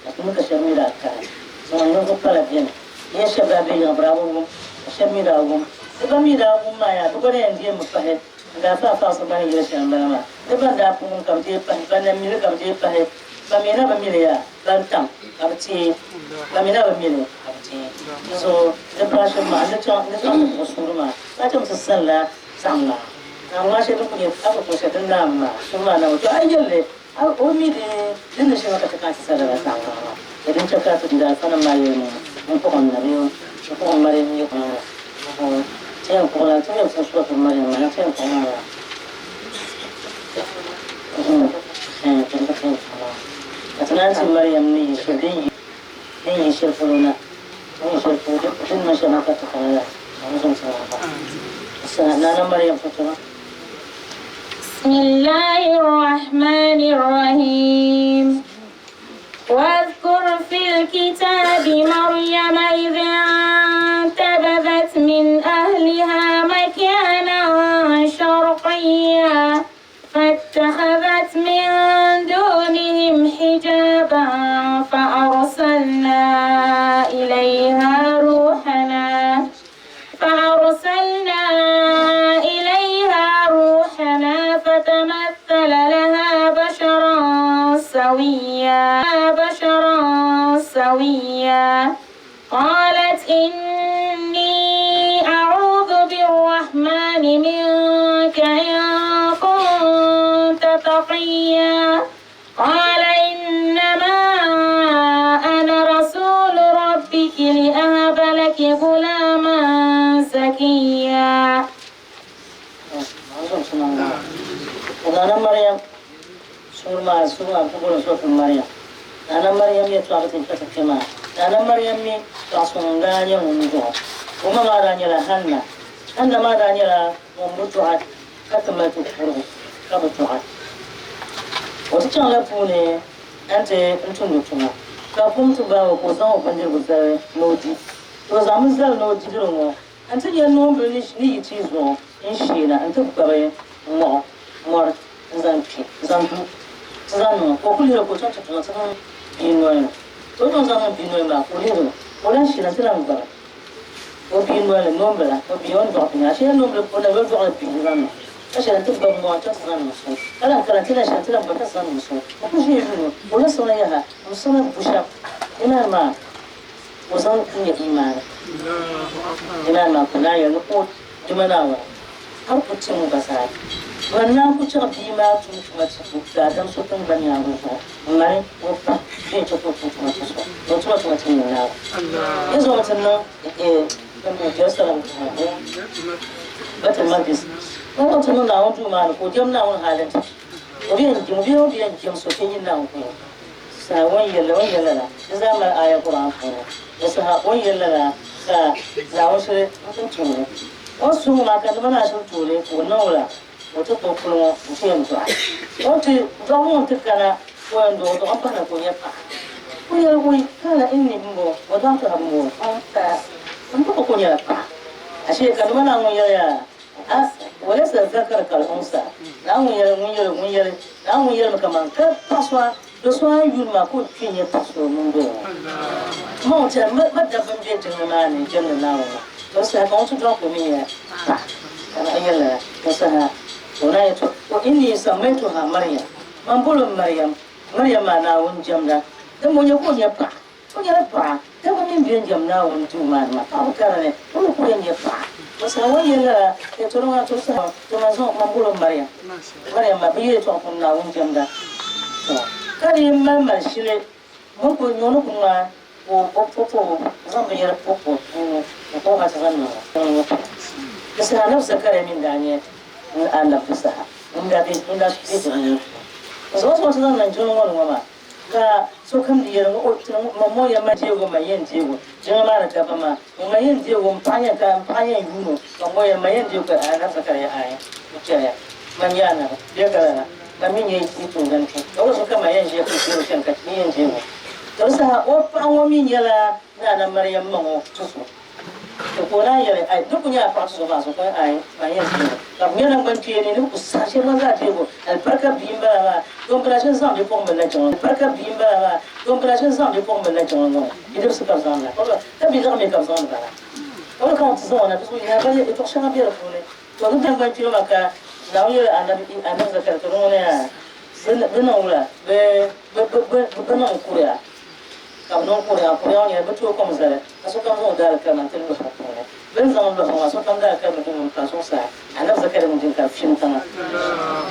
ka ti mi ka shɛba mi daa kani zaŋ ninvuɣ pala beni ni shɛba daa be yiŋa bɛ daa bi wum ka shɛba mi daa wum di ban mi daa wum maa yaa bɛ gba na yɛn deemi pahi n daa fa faɣisi ba ni yɛli shɛli m-bala maa ni ban daa pun wum ka bɛ deei pahi ban na mi li ka bɛ deei pahi ban mi na bi mi li yaa ban tam ka bɛ teei ban mi na bi mi li ka bɛ teei di zuɣu di paai shɛm maa n ni chaŋ n ni chaŋ ti buɣi suuri maa ka chaŋ ti salila zaɣ ŋmaa ka ŋmaa shɛli din kuli nyɛ a bi kpuɣi shɛli din naan maa suuri maa na to a yi yɛli li A o mi di din ni shɛŋa ka ti kana ti salila zaɣ ŋmaa maa ni din chɛ ka ti di alifanim maa yɛli ni n kpuɣi n nabiyu n kpuɣi Mariam yi ŋɔ ni ti yɛn kpuɣi la ti yɛn puhi suhuri Mariam maa ti yɛn kpuɣi maa la ka ti naan ti Mariam ni yi shɛli din yi din yi shɛli polo na din yi shɛli polo din niŋ shɛli na ka ti kana la Nana Mariam foto بسم الله الرحمن الرحيم واذكر في الكتاب مريم إذ انتبذت من أهلها مكانا شرقيا فاتخذت من دونهم حجابا فأرسلنا إليها روحنا فأرسلنا إليها روحنا فتمثل لها بشرا سويا بشرا سويا قالت إني أعوذ بالرحمن منك إن كنت تقيا قال إنما أنا رسول ربك لأهب لك غلاما زكيا Nana Mariam suuri maa suuri maa bi boli suratul Mariam Nana Mariam yɛltɔɣa bi ti kpɛ ti kpɛ maa Nana Mariam mi paɣa so ŋun daa nyɛ ŋun dɔɣi o ma maa daa nyɛla Hanna Hanna maa daa nyɛla ŋun bi dɔɣi ka ti mali ti kurigu ka bi dɔɣi o ti chaŋla puuni nti n tumdi tuma ka kum ti gbaagi o ka o zaŋ o bindirigu zali ni o di to o zaŋmi zali ni o di diri ŋɔ Nti nya noombil ni yi tia zuɣu n-sheena nti gbabi mɔɣu mɔri n-zaŋ kpi n-zaŋ du ti zaŋ niŋ o, ka o kul lihiri ka o chaŋ ti zaŋ ti niŋ bia noli ni. O ni zaŋ niŋ bia noli maa ka o lihiri o, ka o lan sheena nti lan gbabi o bia noli ni noombila, o bia o ni dɔɣi bia maa. Ashee noombila o na yoli dɔɣila bia n-zaŋ niŋ, ka sheena nti gbabi mɔɣu n-chaŋ ti zaŋ niŋ so, ka lan kana nti lan sheena nti lan gbabi ka ti zaŋ niŋ so. O kul ʒiya yuuni o, ka o lan siɣina yaha n-siɣina bu shɛm nimaani maa. O zaŋ n-nyɛ imaani. Imaani maa ka o naan yɛli ni o dima Naawuni ka bɛ ku tim o gba zaa. Ban naan ku chaŋ bia maa tum tuma ti o daadam so tiŋgbani nyaaŋa zuɣu m-mali o pa bee n-chɛ ka o tum tuma ti so o tuma tuma ti nyɛ Naawuni. Yi zaŋmi ti niŋ Jɛrusalɛm duu Baitul Maqdis n-zaŋ ti niŋ Naawuni duu maa ni ka o jɛm Naawuni hali nti o bi yɛn jɛm so kpe nyin Naawuni kuyini. Saha o ni yɛli lala, di zaa mali aaya Qur'an puuni. Di saha o ni yɛli lala ka Naawuni shiri n tuuli. O ni suhi maa ka nima naa shiri tuuli ka o niŋ o la, ka o ti kpuɣi kuli ŋɔ n-ti yɛn dɔɣi. O ni ti dɔɣi ŋɔ n-ti kana ka o yɛn dɔɣi o dɔɣi m-pahi na ka o nyɛ paɣa. Ka o yɛli, Wui, kaala inni m-bɔŋɔ, wada'tuha m-bɔŋɔ, m bi kpuɣi ka o nyɛla paɣa. Ashee ka nima naa ŋun yɛli yaa, A, walaysa zakar kal unsa, Naa ŋun yɛli, ŋun yɛli, ŋun yɛli, Naa ŋun yɛlimi kaman ka paɣ so a, do so a ni yuli maa ka o kpi n-nyɛ paɣ so ŋun doya ŋɔ. Ma ŋun tɛha, ma dabba m-be jiŋli maa ni jɛmdi Naawuni maa, to saha ka ŋun ti dɔɣi ka o mi nyɛla paɣa, ka a yɛli lala, to saha ka o naan yɛli, to inni sammaytuha Mariam, man boli o Mariam, Mariam maa Naawuni jɛmda, dama o nya ka o nyɛ paɣa. O nyɛla paɣa, dabba mini bɛ ni jɛm Naawuni duu maa ni maa, paɣiba ka di ni, o mi kuli yɛn nyɛ paɣa. O saha o ni yɛli lala yɛtɔɣili maa, to saha to man zaŋ man boli o Mariam. Mariam maa, bɛ yi yɛtɔɣa puuni Naawuni jɛmda. To, ka di yi mali mali shili, bɛ ni kuli nyɛ o ni kuli ŋmaai ka o po po o zaŋ binyɛra po po o n-kpuɣi ba ti zaŋ niŋ o. Di saha Anabi Zakaria mi n-daa nyɛ anabi di saha ŋun daa be ŋun daa be jiŋli ŋɔ puuni. O zaŋ o zaŋ ti zaŋ niŋ jiŋli ŋɔ ni ŋɔ maa, ka sokam di yɛli ŋɔ, O ti ŋɔ, mam ŋɔ yɛn ma deeg o, ma yɛn deeg o. Jiŋli maa ni dabba maa, ŋun ma yɛn deeg o, m paɣa yɛn ka m paɣa yɛn yuun o, mam ŋɔ yɛn ma yɛn deeg o, ka Anabi Zakaria aai, o chɛliya, man nyɛ anabi, bee ka lala, man mi nyɛ yi toondana, ka o zuɣu ka ma yɛn ʒiya kuli deeg o chani ka n yɛn deeg o. To di saha o paɣa ŋɔ mi nyɛla Naana Mariam ma ŋɔ tuzo. To ka o naan yɛli, Ai, di ku nyɛ a paɣa tuzo maa zuɣu ka ai, man yɛn deeg o. Ka bɛ nya naŋgbankpeeni ni bɛ ku saɣi shɛli maa zaa deeg o. Alibarika bia m-bala maa, doo m-bala ʒini zaŋ bipuɣimbila la jiŋli. Alibarika bia m-bala maa, doo m-bala ʒini zaŋ bipuɣimbila la jiŋli ŋɔ ni. Bidibisi ka bɛ zaŋdi la, ka bidiɣi mi ka bɛ zaŋdi ba la. Ka bɛ ka ti zaŋ o na, di zuɣu yaa bali yɛtɔɣ shɛŋa be di puuni. To di naŋgbankpeeni maa ka Naawuni yɛli Anabi Zakaria, to di ŋuni yaa? Bɛ niŋ wula? Bɛ niŋ kuriya, ka bɛ niŋ kuriya, kuriya ŋɔ nyɛla bɛ tooi kom zali ka sokam zaŋ o daalikali nti lɔhi di puuni. Bɛ ni zaŋ lɔhi ŋɔ maa, sokam daalikali mi din pa zuɣusaa. Anabi Zakaria ŋun jin ka fim tiŋa.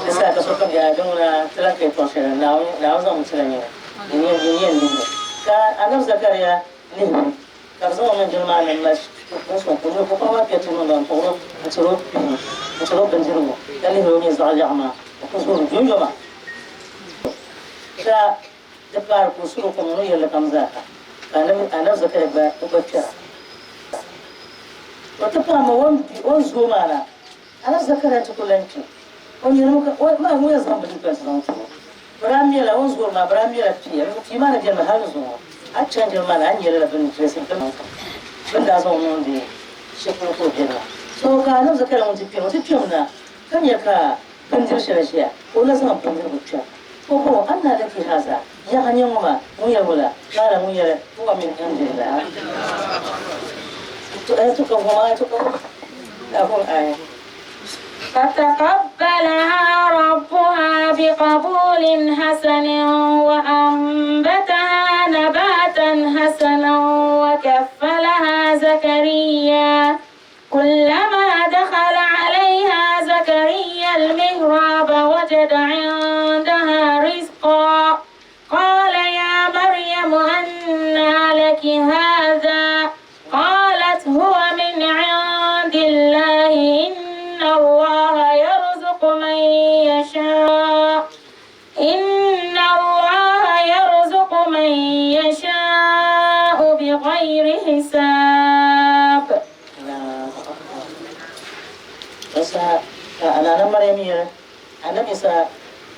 Di saha ka sokam yaa di ŋuna ti lahi ka yɛtɔɣ shɛli Naawuni zaŋmi ti la nyini, di yɛn lihiri. Ka Anabi Zakaria lihibu Ka bɛ zaŋ o mini jilima nim mali bin sɔŋ ka o nyɛ o pukpariba maa kpɛri ti niŋda n-tuɣiri o n-tiri o pihim n-tiri o bindirigu ka lihiri o nyɛ zaɣ lɛɣu maa o ku zoori yomyoma ka di paari ka o suhiri kom ni o yɛlli kam zaa ha ka Anabi Zakaria gba o gba kpɛra. O ti paai ma o ni zooi maa na Anabi Zakaria ti ku lan kpi o nyɛlimi ka o maa ŋun yɛn zaŋ bindirigu ti zaŋ ti o. Bɛ daa mɛla o ni zoori maa, bɛ daa mɛla pia. Dinzuɣu pia maa ni beni mi hal ni zuŋɔ. A ni chani jilima maa ni, a ni nya lala bɛ ni dirɛsi bɛ ni daa zaŋ o niŋdi shɛli polo ka o beni maa. So ka Anabi Zakaria ŋun ti kpɛm, o ti kpɛm na ka nya ka bindir shɛli ʒiya ka o na zaŋ bindirigu kpɛm. Ka o bɔh o, Annaa laki haza? Yaha n-nyɛ ŋɔ maa? Ŋun yɛli wula? Qaala ŋun yɛli, Huwa min indillah. فتقبلها ربها بقبول حسن وأنبتها نباتا حسنا وكفلها زكريا كلما دخل عليها زكريا المهراب وجد عندها رزقا قال يا مريم أنى لك هذا قالت هو من عند الله إن الله يرزق من يشاء إن الله يرزق من يشاء بغير حساب Anabi Isa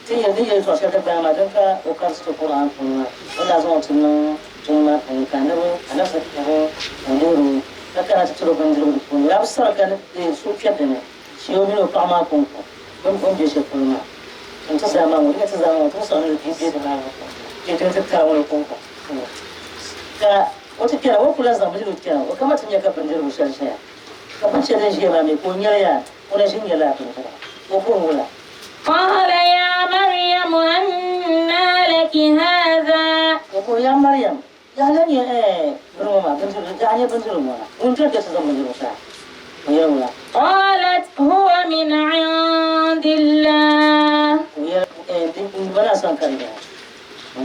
ti yɛli di yɛltɔɣ shɛli ti gbaai maa din ka o kariti ti Quran puuni maa, o daa zaŋ o ti niŋ tiŋ maa puuni ka Anabi Anabi Zakaria o lihiri o ka kana ti tiri o bindirigu di puuni. O daa bi sari ka ni suhu kpɛri di ni shee o mini o paɣa maa kɔŋko bɛ ni be shɛli polo maa. N ti zaa maa ŋɔ, yi ti zaa ŋɔ, ti bi saɣi ni di be di maa ŋɔ bee di ni ti taai ŋɔ ni kɔŋko ka o ti kpɛra, o ku lahi zaŋ bindirigu kpɛra o kama ti nya ka bindirigu shɛli ʒɛya ka binshɛli din ʒiya maa mi ka o nyɛli yaa. O na ʒi nyɛla bindira, o bɔri wula? Qala ya Maryamu anna laki hadha? O bɔri, Ya Mariyam, yaha lan nyɛ ɛɛ bini ŋɔ maa, bindirigu, yaha nyɛ bindirigu ŋɔ na, ŋun diri ka ti zaŋ bindirigu ti a? O yɛli wula? Qalat huwa min indillah. O yɛli, Ɛɛ, di bala a sani ka di bala.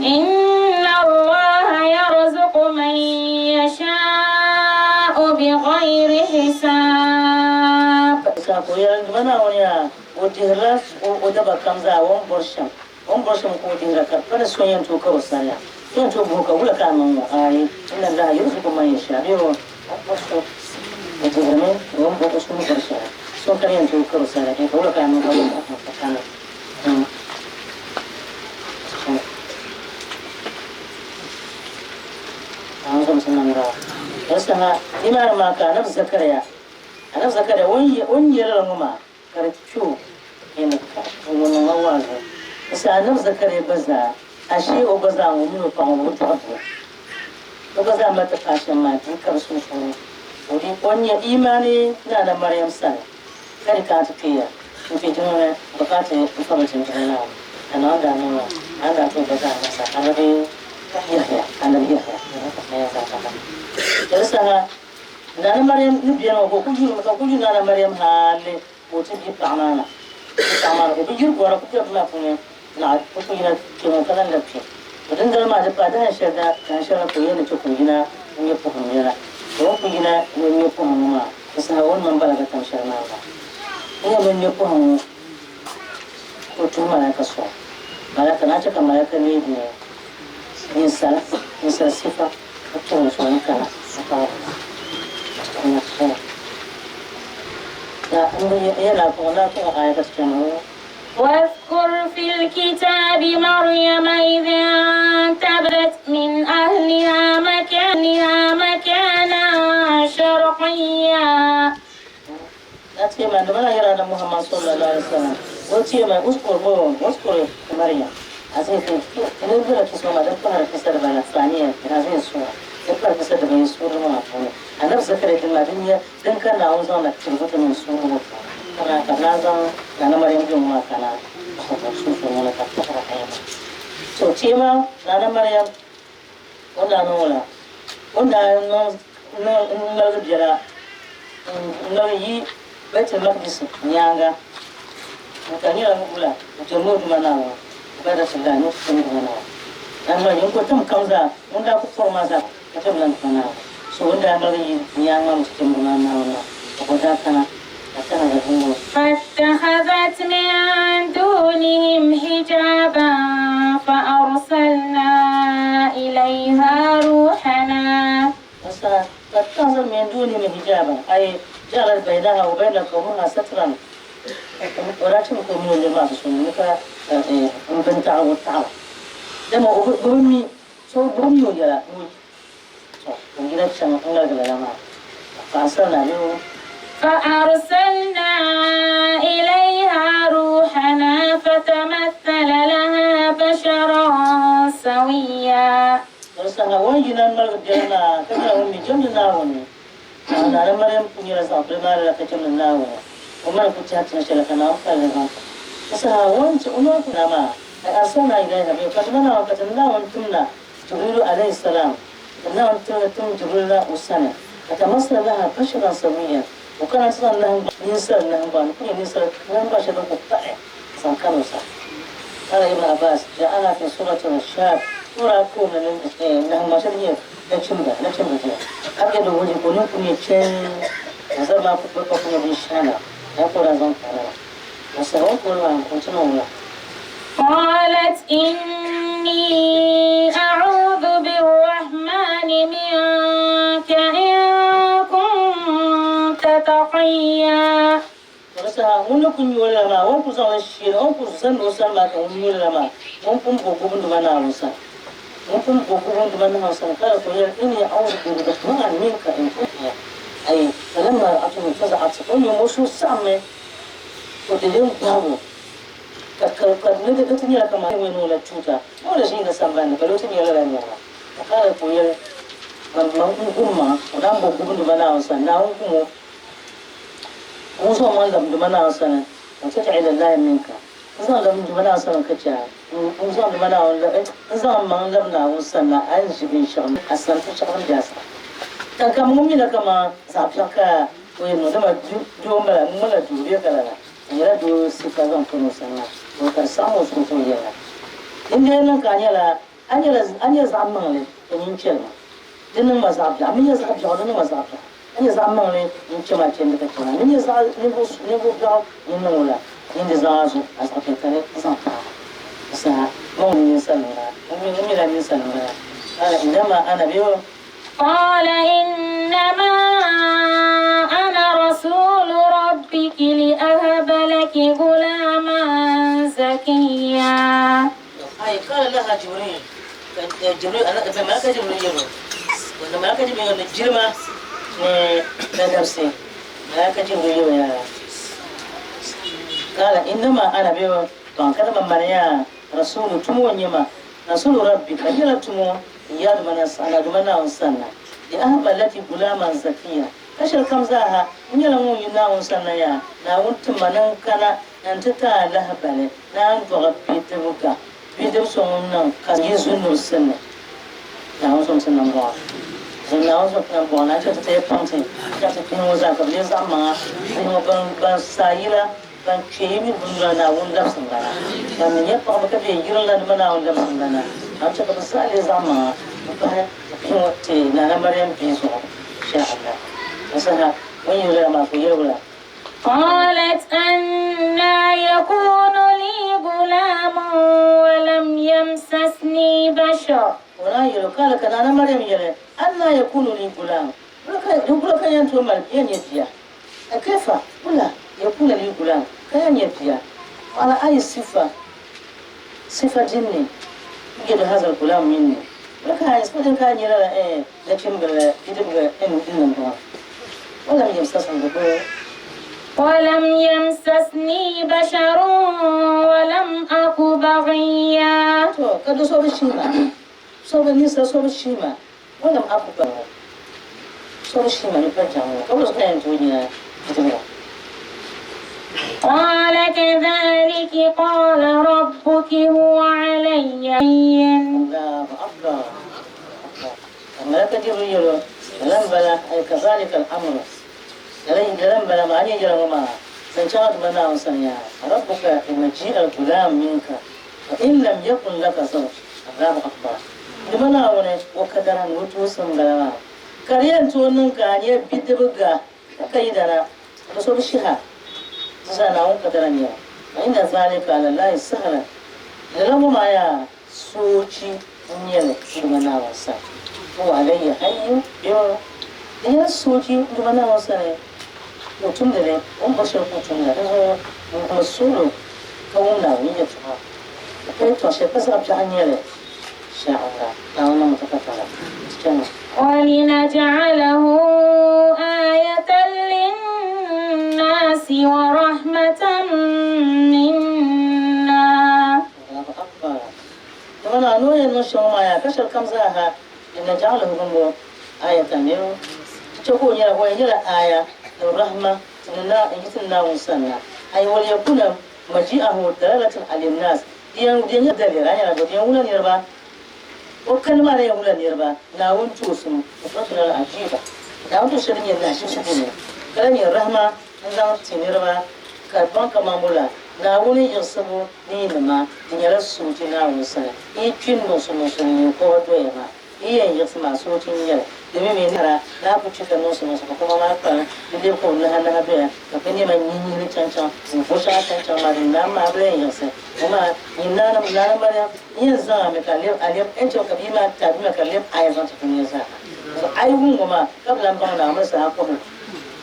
Inna Allaha yarzuqu man yashaa'u bighayri hisaab. Ka o yɛli, Duuma Naawuni yaa, o dihirila o daba kam zaa o ni bɔri shɛm, o ni bɔri shɛm ka o dihira, ka di pa ni so yɛn tooi kar o sariya, so yɛn tooi bɔh o ka wula ka a niŋ ŋɔ? Aai, Inna Allaha yarzuqu man yashaa, bee o bɔri so, o dihirimi o ni bɔri so ni bɔri shɛli, so n-kani yɛn tooi kar o sariya, ka wula ka a niŋ ka ka niŋ? Nimaani maa ka Anabi Zakaria, Anabi Zakaria o ni yɛli la ŋɔ maa ka di kpe o ŋun niŋ ma waazu. Di saha Anabi Zakaria gba zaa, ashee o gba zaa ŋun mini o paɣa ŋɔ bɛ dɔɣi bia. O gba zaa mali ti paai shɛm maa bia ka bɛ sunsuuni. O di o ni nya imaani ni Anabi Mariam sani. Ka di kana ti kpe ya n-kpe jiŋli ni bɛ kana ti n-fabili ti n-jɛma Naawuni, ka Naawuni daa niŋ maa, a ni daa tooi gba zaa masa Anabi. Yahya, Anabi Yahya. Di saha Nana Mariam ni beni ŋɔ ka o kuli yuri ka o kuli yuri Nana Mariam hali ka o ti bi paɣa maa na. Bi paɣa maa na o bi yuri gɔra ku bɛ maa puuni naɣ o ku yina kpe ŋɔ ka lan labi kpe. To dindali maa ti paai dahin shɛli daa dahin shɛli na ka o yɛli ni chɛ ka o yina n-nyɛ pɔhim yɛla. Ka o ni kuli yina ni o ŋme pɔhim ŋɔ maa, di saha o ni man bala ka tam shɛli maa m-bala. O ni yɛn ŋme pɔhim ŋɔ ka o tuhi malaika sɔŋ. Malaika naa chɛ ka malaika leei ninsal, ninsal sifa ka tuhi o sɔŋ n-kana واذكر في الكتاب مريم إذ انتبذت من أهلها مكانها مكانا شرقيا Na ce ma da mana yara da Muhammad sallallahu alaihi wasallam o ce mai uskur bo uskur Maryam azai ko ina bila kiso ma da fara kisa da bana saniya ina zai so da fara kisa da bai so ma ko annabi zakariya din ma din ya din kan na wani na turbuta min so ma kana kana zan na na Maryam din ma kana ko su so na ka fara kai so ce ma na na Maryam wanda no wala wanda no no no biyara no yi Baitul Maqdis nyaaŋa ka nyɛla ŋubila n-chani o Duuma Naawuni Ibadatillah ni o ti tim Duuma Naawuni. Amaa yinko tim kam zaa ŋun daa ku pɔri maa zaa ka tim lan Duuma Naawuni. So o ni daa ŋmaligi yi nyaaŋa maa mi ti tim Duuma Naawuni maa ka o daa kana ka kana la dimbɔŋɔ. فاتخذت من دونهم حجابا فأرسلنا إليها روحنا Musa فاتخذت من دونهم حجابا أي جعلت بينها وبين قومها سترا ولا تمكن من اللي سنك بنت تعو تعو dama o bi mi so bi mi o yɛla n yina chaŋ n ŋmaligi lala maa فأرسلنا فأرسلنا إليها روحنا فتمثل لها بشرا سويا Saha o ni yina ŋmaligi biɛla maa ka nyɛla ŋun mi jɛmdi Naawuni Naa ni Mariam kuli nyɛla zaɣ bila maa lala ka jɛmdi Naawuni o ma ni kuli tɛhi tin shɛli ka Naawuni pali li zaŋ ti o. Saha o ni ti o noli kuna maa, ay arsalna ilayha bɛ ka ti ma Naawuni ka ti Naawuni tim na Jibrilu alayhi salam ka Naawuni tim tim Jibril na o sani fatamasala laha basharan sawiyyan o kana ti zaŋ nahingbaŋ ninsal nahingbaŋ ni kuli nyɛ ninsal nahingbaŋ shɛli din kuli pahi zaŋ kani o sani. Qala Ibn Abbas, Ja'ala fi surati shab sura tooni ni nahingbaŋ shɛli nyɛ nachimba nachimba jina ka bɛ di wuhi ka o nini kuli nyɛ chɛŋ ka zabiri maa kuli kpa kuli nyɛ binshɛhana ka o daa zaŋ kana maa saha o ni kuli maa ka o ti niŋ wula. قالت إني أعوذ بالرحمن منك إن كنت تقيا To di saha ŋun ni kuli nyu o lala maa, o ni kuli zaŋ li sheeri, o ni kuli zani o sani maa ka ŋun nyu lala maa, ŋun pun bo gubinduma Naawuni sani. Ŋun pun bo gubinduma Naawuni sani ka di kuli yɛli, Inni a'udhu birrahmani minka in kunta ay falamma ra'atuhu faza'at o ni o suhu saɣimmi ka o ti lee gbaagi o ka ka ka ni di ti nyɛla kaman ŋun niŋ la chuuta o ni ʒiindi sambani ni bala o ti nyɛ lala nɛma ka ka di kuli yɛli, Man man n gum maŋa o daa bo gubinduma Naawuni sani Naawuni gum o. Ŋun zaŋ o maŋ labindi ma Naawuni sani, n ti taɣi lala minka. N zaŋ labindi ma Naawuni sani ka chɛ a. N zaŋdi ma Naawuni n zaŋ m maŋ labi Naawuni sani na a ni ʒi binshɛɣu a sani binshɛɣu din be a sani. Ka kam ŋun mi na kaman zaɣ biɛɣu ka o yɛn niŋ, dama doo m-bala, ŋun ŋmanila doo bee ka lala, o nyɛla doo sifa zaŋ tɔni o sani maa, to ka di saɣim o suhu ka o yɛli a, Din lee niŋ ka a nyɛla A nyɛla a nyɛ zaɣ maŋli, to nyin chɛli ma. Di niŋ ma zaɣ biɛɣu. A mi nyɛ zaɣ biɛɣu, di niŋ ma zaɣ biɛɣu. A nyɛ zaɣ maŋli, nyin chɛ ma chɛndi ka chɛ ma. A mi nyɛ zaɣ ninvuɣ biɛɣu, nyin niŋ o la. Nyin di zaŋ a zuɣu a zaɣ piɛtali n-zaŋ paai ma. Di saha man ŋun ninsal m-bala, ŋun mi ŋun mi la ninsal m-bala. Qaala innama ana bɛ o. Qaala innama ana rasuulu rabbiki li-ahaba laki gulaaman zakiya. Ai qala laha Jibril, ka Jibril malaka Jibril yɛl o, wanda malaka Jibril yɛl o ni jilima ni ladabsi, malaka Jibril yɛl o yaa, qala innama ana bɛ baŋ ka dama mani yaa rasuulu tumo n-nyɛ ma, rasuulu rabbika nyɛla tumo n-yi a Duuma Naawuni sanna, li ahaba laki gulaaman zakiya, ka shɛli kam zaaha n nyɛla ŋun yi Naawuni sanna yaa, Naawuni tim ma ni n kana nti ti a lahibali. Naan dɔɣi bidibga, bidib so ŋun niŋ ka yi zunubi sinni. Naawuni zom ti nambɔɣu. Zuŋ Naawuni zom ti nambɔɣu na chɛ ti ti yi paŋ ti ka ti bihi ŋɔ zaa ka bɛ lee zaŋ maŋa bihi ŋɔ ban sa yila ban kpe yi mini bundura Naawuni labisi n-lana. Ban mi nyɛ paɣaba ka be yiriŋ la nima Naawuni labisi n-lana. A chɛ ka bɛ zaa lee zaŋ maŋa m-pahi ti bihi ŋɔ ti Nana Mariam bia zuɣu, Insha Allah. Di saha o ni yuli lala maa ka o yɛli wula? قالت أنى يكون لي غلام ولم يمسسني بشر. O naan yɛl o, Kaala ka Nana Mariam yɛli, Annaa yakunu lii gulaam, wula ka n yɛn tooi mali bia nyɛ bia? Kaifa, wula, yakuna lii gulaam, ka yɛn nyɛ bia? Ala ayi sifa, sifa dinni, yujadu hazal gulaam minni, wula ka a sifa dini ka a nyɛ lala ɛɛn nachimbila bidibiga n niŋ bɔŋɔ? Walam yamsasni di bi. Walam yamsasni basharun walam aku baghiya. To, ka do so bi shihi ma, so bi ninsal so bi shihi ma, walam aku baghiya, so bi shihi ma ni pa jaŋ ŋɔ, ka wula ka yɛn tooi nya bidibiga? Qala kadhaliki qala rabbuki huwa alayya hayyin. Allahu akbar. Ka Malaka Jibril yɛl o, Lala m-bala, ay kazalika al-amru, lala m-bala maa, a ni yɛn yɛla ŋɔ maa, zaŋ chaŋ a Duuma Naawuni sani yaa, Rabbuka bi maji'i al-gulaam minka, wa in lam yakun laka zawj. Allahu akbar. Duuma Naawuni o kadara ni o tooi so m-bala maa, ka di yɛn tooi niŋ ka a nya bidibiga ka ka yidana, ka so bi shihi a. Di zaa Naawuni kadara n-nyɛ li. Fa inna zalika ala Allahi sahlan. Lala ŋɔ maa yaa soochi n-nyɛ li Duuma Naawuni sani. Huwa alayya hayyin bee di nyɛla soochi Duuma Naawuni sani ka o tumdi li, o ni bɔri shɛli ka o tumda. Dinzuɣu n-guli suɣilo ka wum Naawuni yɛltɔɣa ka pa yɛltɔɣ shɛli pa zaɣ biɛɣu n-nyɛ li. Insha Allah, Naawuni niŋmi ti katara ti chani. وَلِنَجْعَلَهُ آيَةً لِلنَّاسِ وَرَحْمَةً مِنَّا. Allahu Akbar. Dama naa ni o yɛn niŋ shɛm ŋɔ maa yaa ka shɛli kam zaa ha linaj'alahu bimbo ayatan niriba ti chɛ ka o nyɛla o yɛn nyɛla aaya ni rahma ti ni na n-yi ti ni Naawuni sani na ay waliyakuna maji'ahu dalalatan alinnas di yɛn di yɛn nyɛla daliri a nyɛla di yɛn wula niriba o kani maa na yɛn wula niriba Naawuni toosim nusratuna al-ajiba Naawuni tooi shɛli din nyɛ lahiʒibisi puuni ka lahi nyɛ rahma n-zaŋ ti niriba ka baŋ kaman wula Naawuni yiɣisibu ni yi nima, di nyɛla soochi Naawuni sani. Yi yi kpi n-niŋ niŋsim n-nyɛ kɔba doya maa, yi yɛn yiɣisi maa soochi n-nyɛ li. Di mi mi nara ni a ku kpi ka niŋ niŋsim ka kɔba maa kpalim, di lebi ka o nahi nahi doya ka bɛ nɛma nyihinyihili chaŋchaŋ n-vo shɛŋa chaŋchaŋ maa din naai maa bi lahi yiɣisi. Ŋɔ maa nyin Nanim, Naana Mariam, n yɛn zaŋ a mi ka a lɛb a lɛb n chɛ ka bia maa tabi ma ka di lɛb aya zaŋ ti dunia zaa ha. Zuɣu a yi wum ŋɔ maa ka bi lan baŋ Naawuni saha kɔhigu.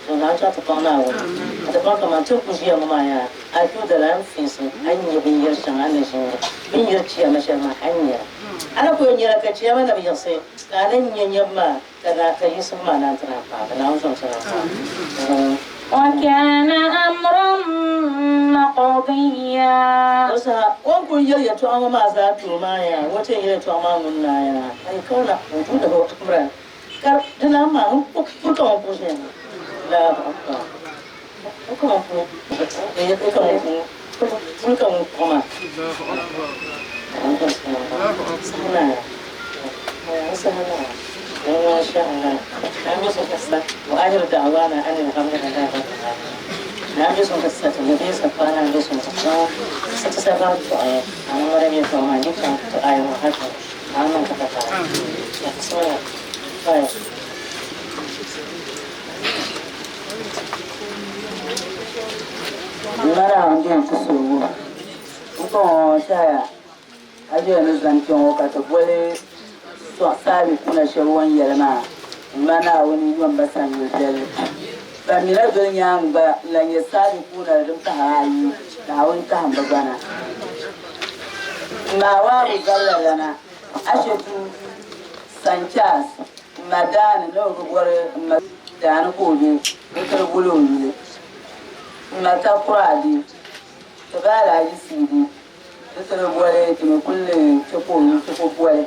To naai chaŋ ti paŋ Naawuni, ka ti baŋ kaman ti ni kul ʒiya ŋɔ maa yaa, a yi tooi dali a ni fiisi, a ni nya binyɛr shɛŋa a ni ʒi n-nya bɛ ni yiri chiyaama shɛli maa, a ni nya li. A na kul yɛn nyala ka chiyaama na bi yiɣisi, ka a na nya nyabu maa, ka na ka yiɣisibu maa naan ti naan paai ba. Naawuni zom ti naan paai. Wa kana amran maqdiya. Di saha o ni kul yɛli yɛtɔɣa ŋɔ maa zaa tuui maa yaa, o ti yɛn yɛli yɛtɔɣa maa ŋun naai yaa, ay kana wujuduhu amran. Ka di lan maa ŋun puri ka ŋun puri ʒiya maa. Allahu Akbar. O ka ŋun puri o ka ŋun puri ka ŋun kpuɣi maa. Ŋmana n-beni ti suhigu m-paŋ o tɛhaya a yɛli ni zani kpe ŋɔ ka ti boli saalikuna shɛba o ni yɛli maa m-ma Naawuni yom ba sanyoo viɛlli. Ban mi na doli nyaaŋa gba n-lan nyɛ saalikuna din pahir ayi Naawuni kahim bɛ gba na. M ma Waabu zabila lana Ashetu Sanchas m ma daani ni o bi bɔri m ma daani ka o be bɛ ti di boli o yuli. M ma Takoradi ti ba Alhaji Siidi di ti di boli ti mi kuli ni ti ka o yuli ti ku boli.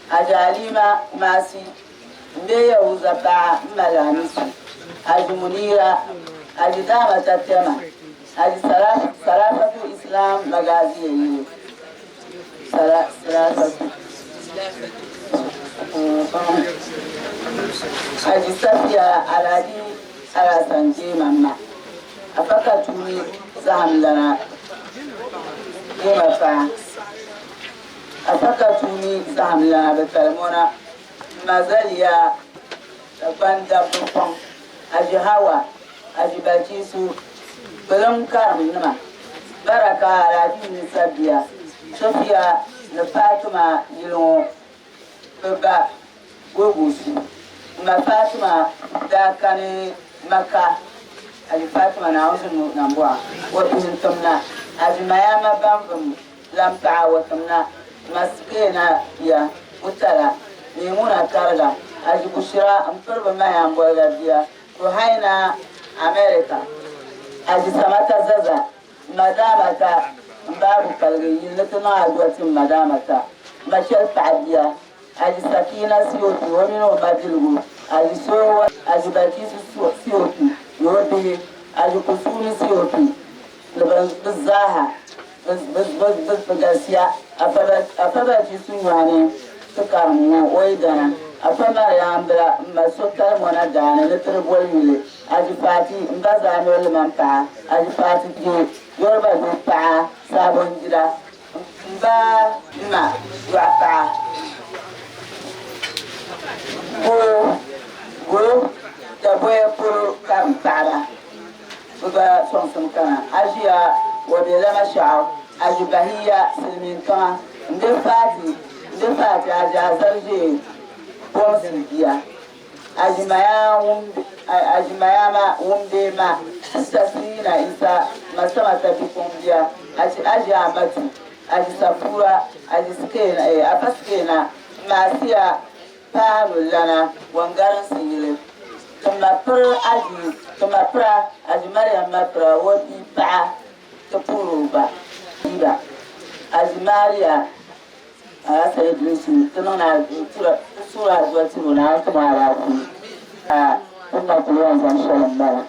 Haji Alima Kumasi m be Yahuza paɣa m ma Lamisi, Haji Munira, Haji Dama Tatema, Haji Sarafatu Islam Magazi ya yili. Sarafatu. sɔŋ. Haji Safiya Alhaji Alhassan Jeema ma. Afa Katuuni zahim lana Jeema paɣa. Afa Katuuni zahim lana bi Kalimona m ma Zaliya Dagban dabba kɔŋ, Haji Hawa, Haji Balchisu, Bilim karim nima, Baraka Alhaji Yisa bia, Sofiya ni Fatima yili ŋɔ bɛ ba Gogosu. M ma Fatima daa kani Maka, Haji Fatima Naawuni zini nambɔɣu o bihi n-tim na, Haji Mayama Banvim lan paɣa o tim na, ma Sikeena bia, Mutala, Maimuna Kariga, Haji Bushira m-piri bɛ Mayamboliga bia, Ruhaina America, Haji Samata Zaza, m ma Daamata m-baai Bupaligi yili ni ti niŋ adua ti m ma Daamata, m ma Shɛli paɣa bia, Haji Sakina Siopi o mini o mabiligu, Haji Soowa, Haji Balkisu Siopi ni o bihi, Haji Kusuuni Siopi ni bɛ zaaha. Bɛ galisiya, Afa Balkisu nyɔɣu ni ti karim ŋɔ o yi dana. Afa Mariam bila m ma so Kalimona daani ni ti di boli yuli Haji Fati m ba Zaamir Liman paɣa, Haji Fati kpee Yoruba doo paɣa Sabonjida m ba ma dɔɣi paɣa Goo Goo Daboya polo karim paɣaba. Bɛ gba sɔŋsim kana. A ʒiya o be lama shɛɣu, a ʒi bahiya silimiin tiŋa m-be Faati m-be Faati a ʒi Azari ʒee Bomsi bia. A ʒi Mayama ŋun be ma Sista Siina Isa ma Samata bipuɣim bia. A ʒi a ʒi Amatu, a ʒi Safuura, a ʒi Sikeena Afa Sikeena m-ma Asiya Paanu lana Wangarinsi yili. Ti ma piri Aji, ti ma pira Aji Mariam ma pira o bia paɣa ti puhiri o ba Iba Aji Maria Alhassan Idrisu ti niŋ na ti suhiri adua tiri o Naawuni ti mo alaafee ka ti ma kuli yɛn zaŋ shɛli m-bala.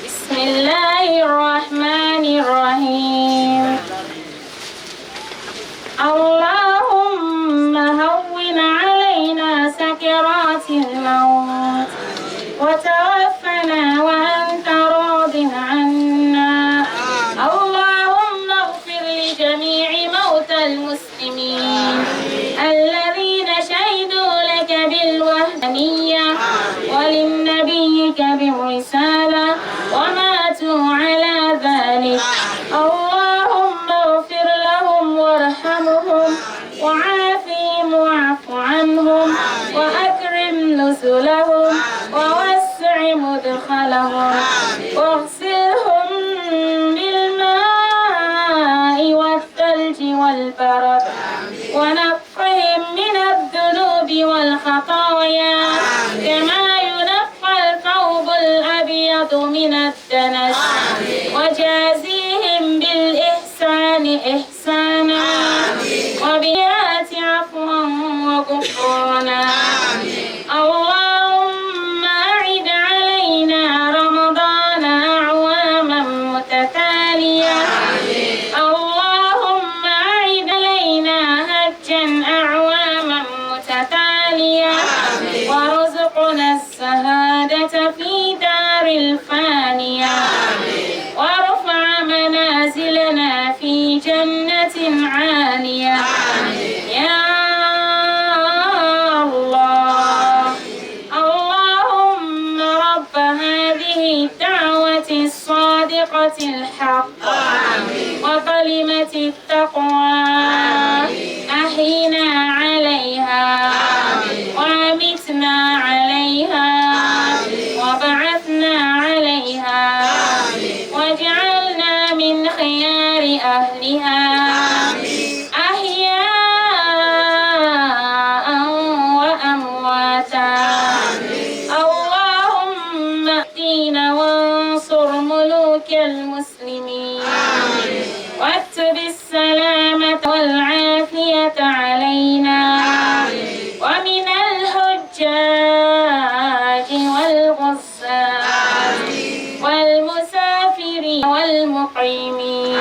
بسم الله الرحمن الرحيم اللهم هون علينا سكرات الموت وتوفنا وأنت راض عنا اللهم اغفر لجميع موتى المسلمين الذين شهدوا لك بالوهدانية ولنبيك بالرسالة وماتوا على ذلك اللهم اغفر لهم وارحمهم وعافهم واعف عنهم وأكرم نزلهم ووسع مدخلهم واغسلهم بالماء والثلج والبرد ونقهم من الذنوب والخطايا كما ينقى الثوب الأبيض من الدنس وجازيهم بالإحسان إحسانا وبيات عفوا وغفرانا اللهم أعد علينا رمضان أعواما متتالية اللهم أعد علينا هجا أعواما متتالية وارزقنا السهادة في دار الفانية وارفع منازلنا في جنة عالية يا الله اللهم رب هذه الدعوة الصادقة الحق وكلمة التقوى أحينا عليها وأمتنا عليها وبعثنا عليها واجعلنا من خيار أهلها أحياء وأمواتا اللهم اهدنا وانصر ملوك المسلمين واكتب السلامة والعافية العافية علينا ومن الحجاج والغزاة والمسافرين والمقيمين.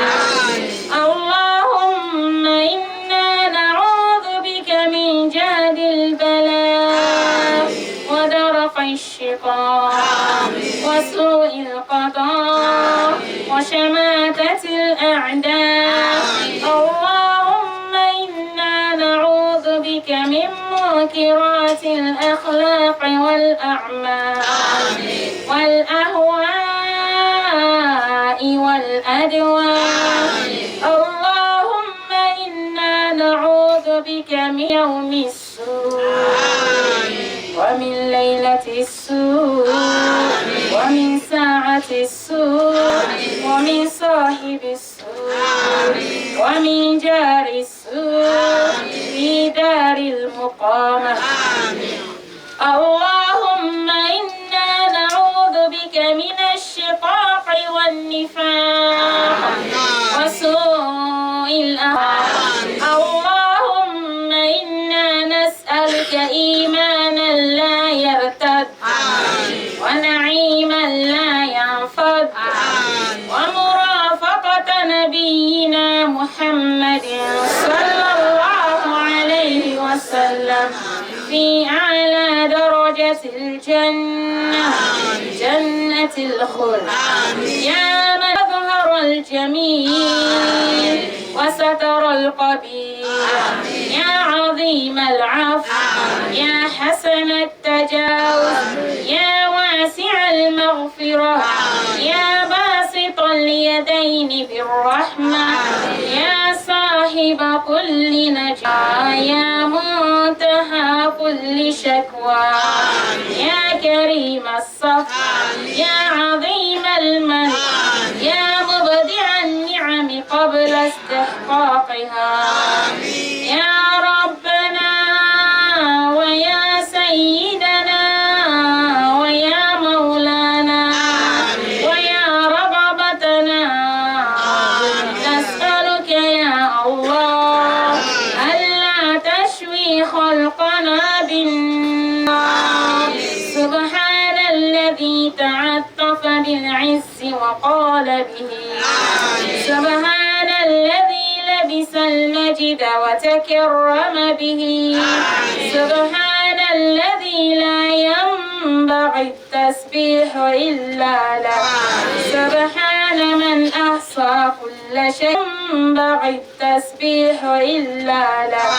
اللهم إنا نعوذ بك من جهد البلاء ودرك الشقاء وسوء القضاء وشماتة الأعداء. اللهم إنا نعوذ بك من منكرات الأخلاق والأعمال والأهواء والأدواء. اللهم إنا نعوذ بك من يوم السوء ومن ليلة السوء ومن ساعة السوء ومن صاحب السوء ومن جار السوء في دار المقامة. اللهم إنا نعوذ بك من الشقاق والنفاق وسوء الأخلاق. اللهم إنا نسألك إيمانا لا يرتد ونعيما لا ينفد ومرافقة نبينا محمد صلى الله عليه وسلم في أعلى درجة الجنة، جنة الخلد. يا من أظهر الجميل وستر القبيح، يا عظيم العفو، يا حسن التجاوز، يا واسع المغفرة، يا باسط اليدين بالرحمة، يا صاحب كل نجاة، يا منتهى كل شكوى، يا كريم الصف، يا عظيم المن، يا مبدع النعم قبل استحقاقها، يا ربنا ويا سيدنا ويا مولانا ويا رغبتنا، نسألك يا الله ألا تشوي خلقنا بالنار. سبحان الذي تعطف بالعز وقال به، سبحان الذي لبس المجد وتكرم به، سبحان الذي لا ينبغي التسبيح إلا له، سبحان من أحصى كل شيء ينبغي التسبيح إلا له،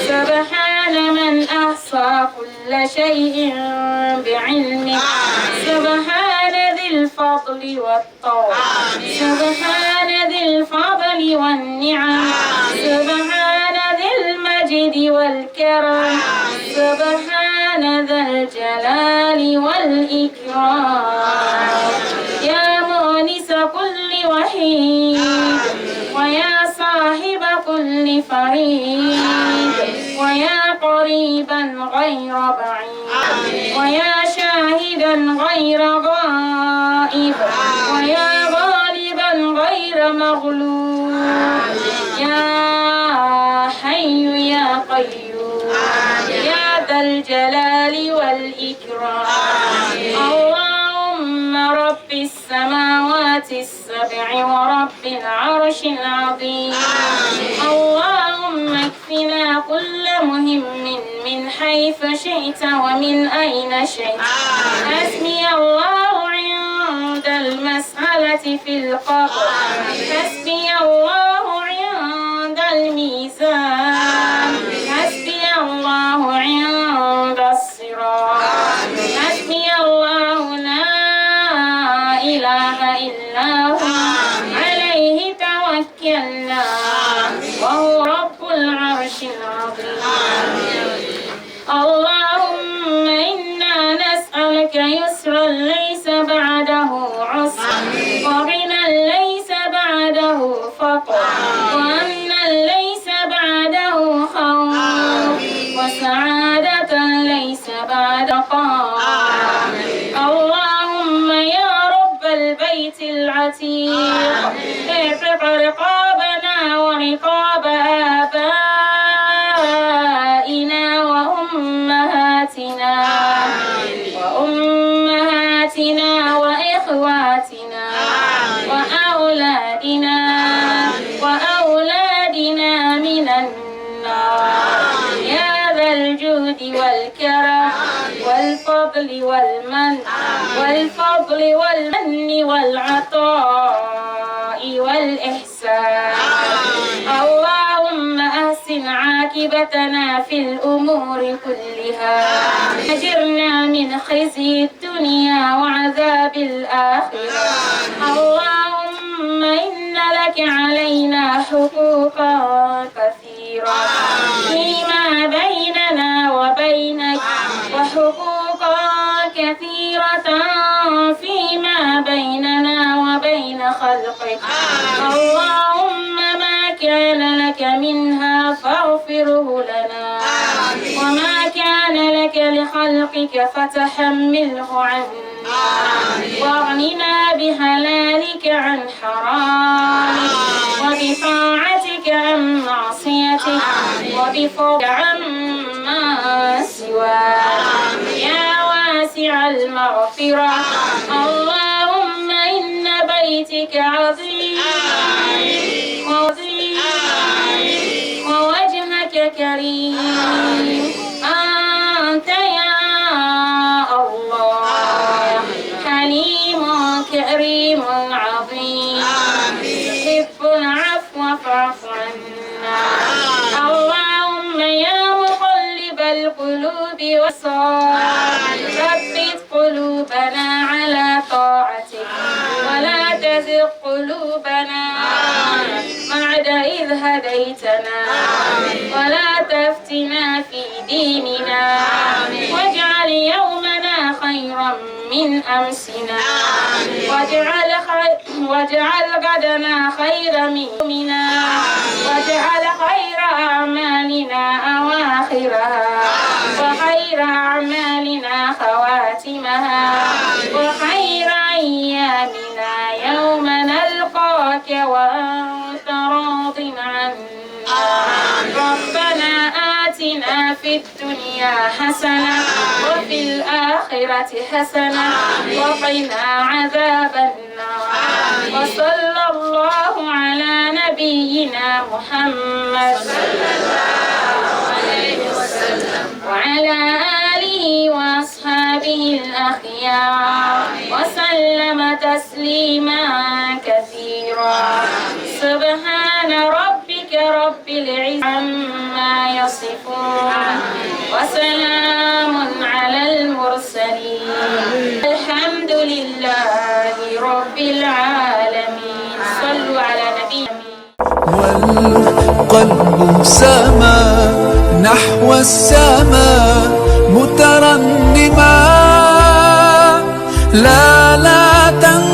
سبحان من أحصى كل شيء بعلمه، سبحان ذي الفضل والطول، سبحان ذي الفضل والنعم، سبحان ذي المجد والكرم، سبحان ذا الجلال والإكرام. يا مؤنس كل وحيد، ويا صاحب كل فريد، ويا قريبا غير بعيد، ويا شاهدا غير غائب، ويا غالبا غير مغلوب، يا حي يا قيوم، يا ذا الجلال والإكرام. اللهم رب السماوات السبع ورب العرش العظيم، اللهم اكفنا كل مهم من حيث شئت ومن أين شئت. حسبي الله عند المسألة في القبر، حسبي الله عند الميزان، حسبي الله عند الصراط، حسبي الله لا إله إلا هو، عليه توكلنا وهو رب العرش العظيم. اللهم إنا نسألك يسرا ليس بعده عسر، وغنى ليس بعده فقر، وأمنا ليس بعده خوف، وسعادة ليس بعد قهر. اللهم يا رب البيت العتيق اعتق رقابنا ورقاب آبائنا والمن والفضل والمن والعطاء والإحسان. اللهم أحسن عاقبتنا في الأمور كلها، أجرنا من خزي الدنيا وعذاب الآخرة. اللهم إن لك علينا حقوقا كثيرة فيما بيننا وبينك، وحقوقا كثيرة فيما بيننا وبين خلقك. اللهم ما كان لك منها فاغفره لنا، وما كان لك لخلقك فتحمله عنا، واغننا بحلالك عن حرامك، وبطاعتك عن معصيتك، وبفضلك عما سواك يا واسع المغفرة. اللهم إن بيتك عظيم عظيم ووجهك كريم، أنت يا الله حليم كريم عظيم، تحب العفو فاعف عنا. اللهم يا مقلب القلوب والأبصار ثبت قلوبنا على طاعتك، ولا تزغ قلوبنا بعد إذ هديتنا، ولا تفتنا في ديننا، واجعل يومنا خيرا من أمسنا، واجعل غدنا خيرا من يومنا، واجعل خير أعمالنا أواخرها، وخير أعمالنا خواتمها، وخير أيامنا يوم نلقاك وأنت راض عنا. ربنا آتنا في الدنيا حسنة وفي الآخرة حسنة وقنا عذاب النار. وصلى الله على نبينا محمد وعلى آله وأصحابه الأخيار وسلم تسليما كثيرا. سبحان ربك رب العزة عما يصفون، وسلام على المرسلين، الحمد لله رب العالمين. صلوا على نبينا. والقلب سما نحو السماء مترنما، لا لا تنقضي.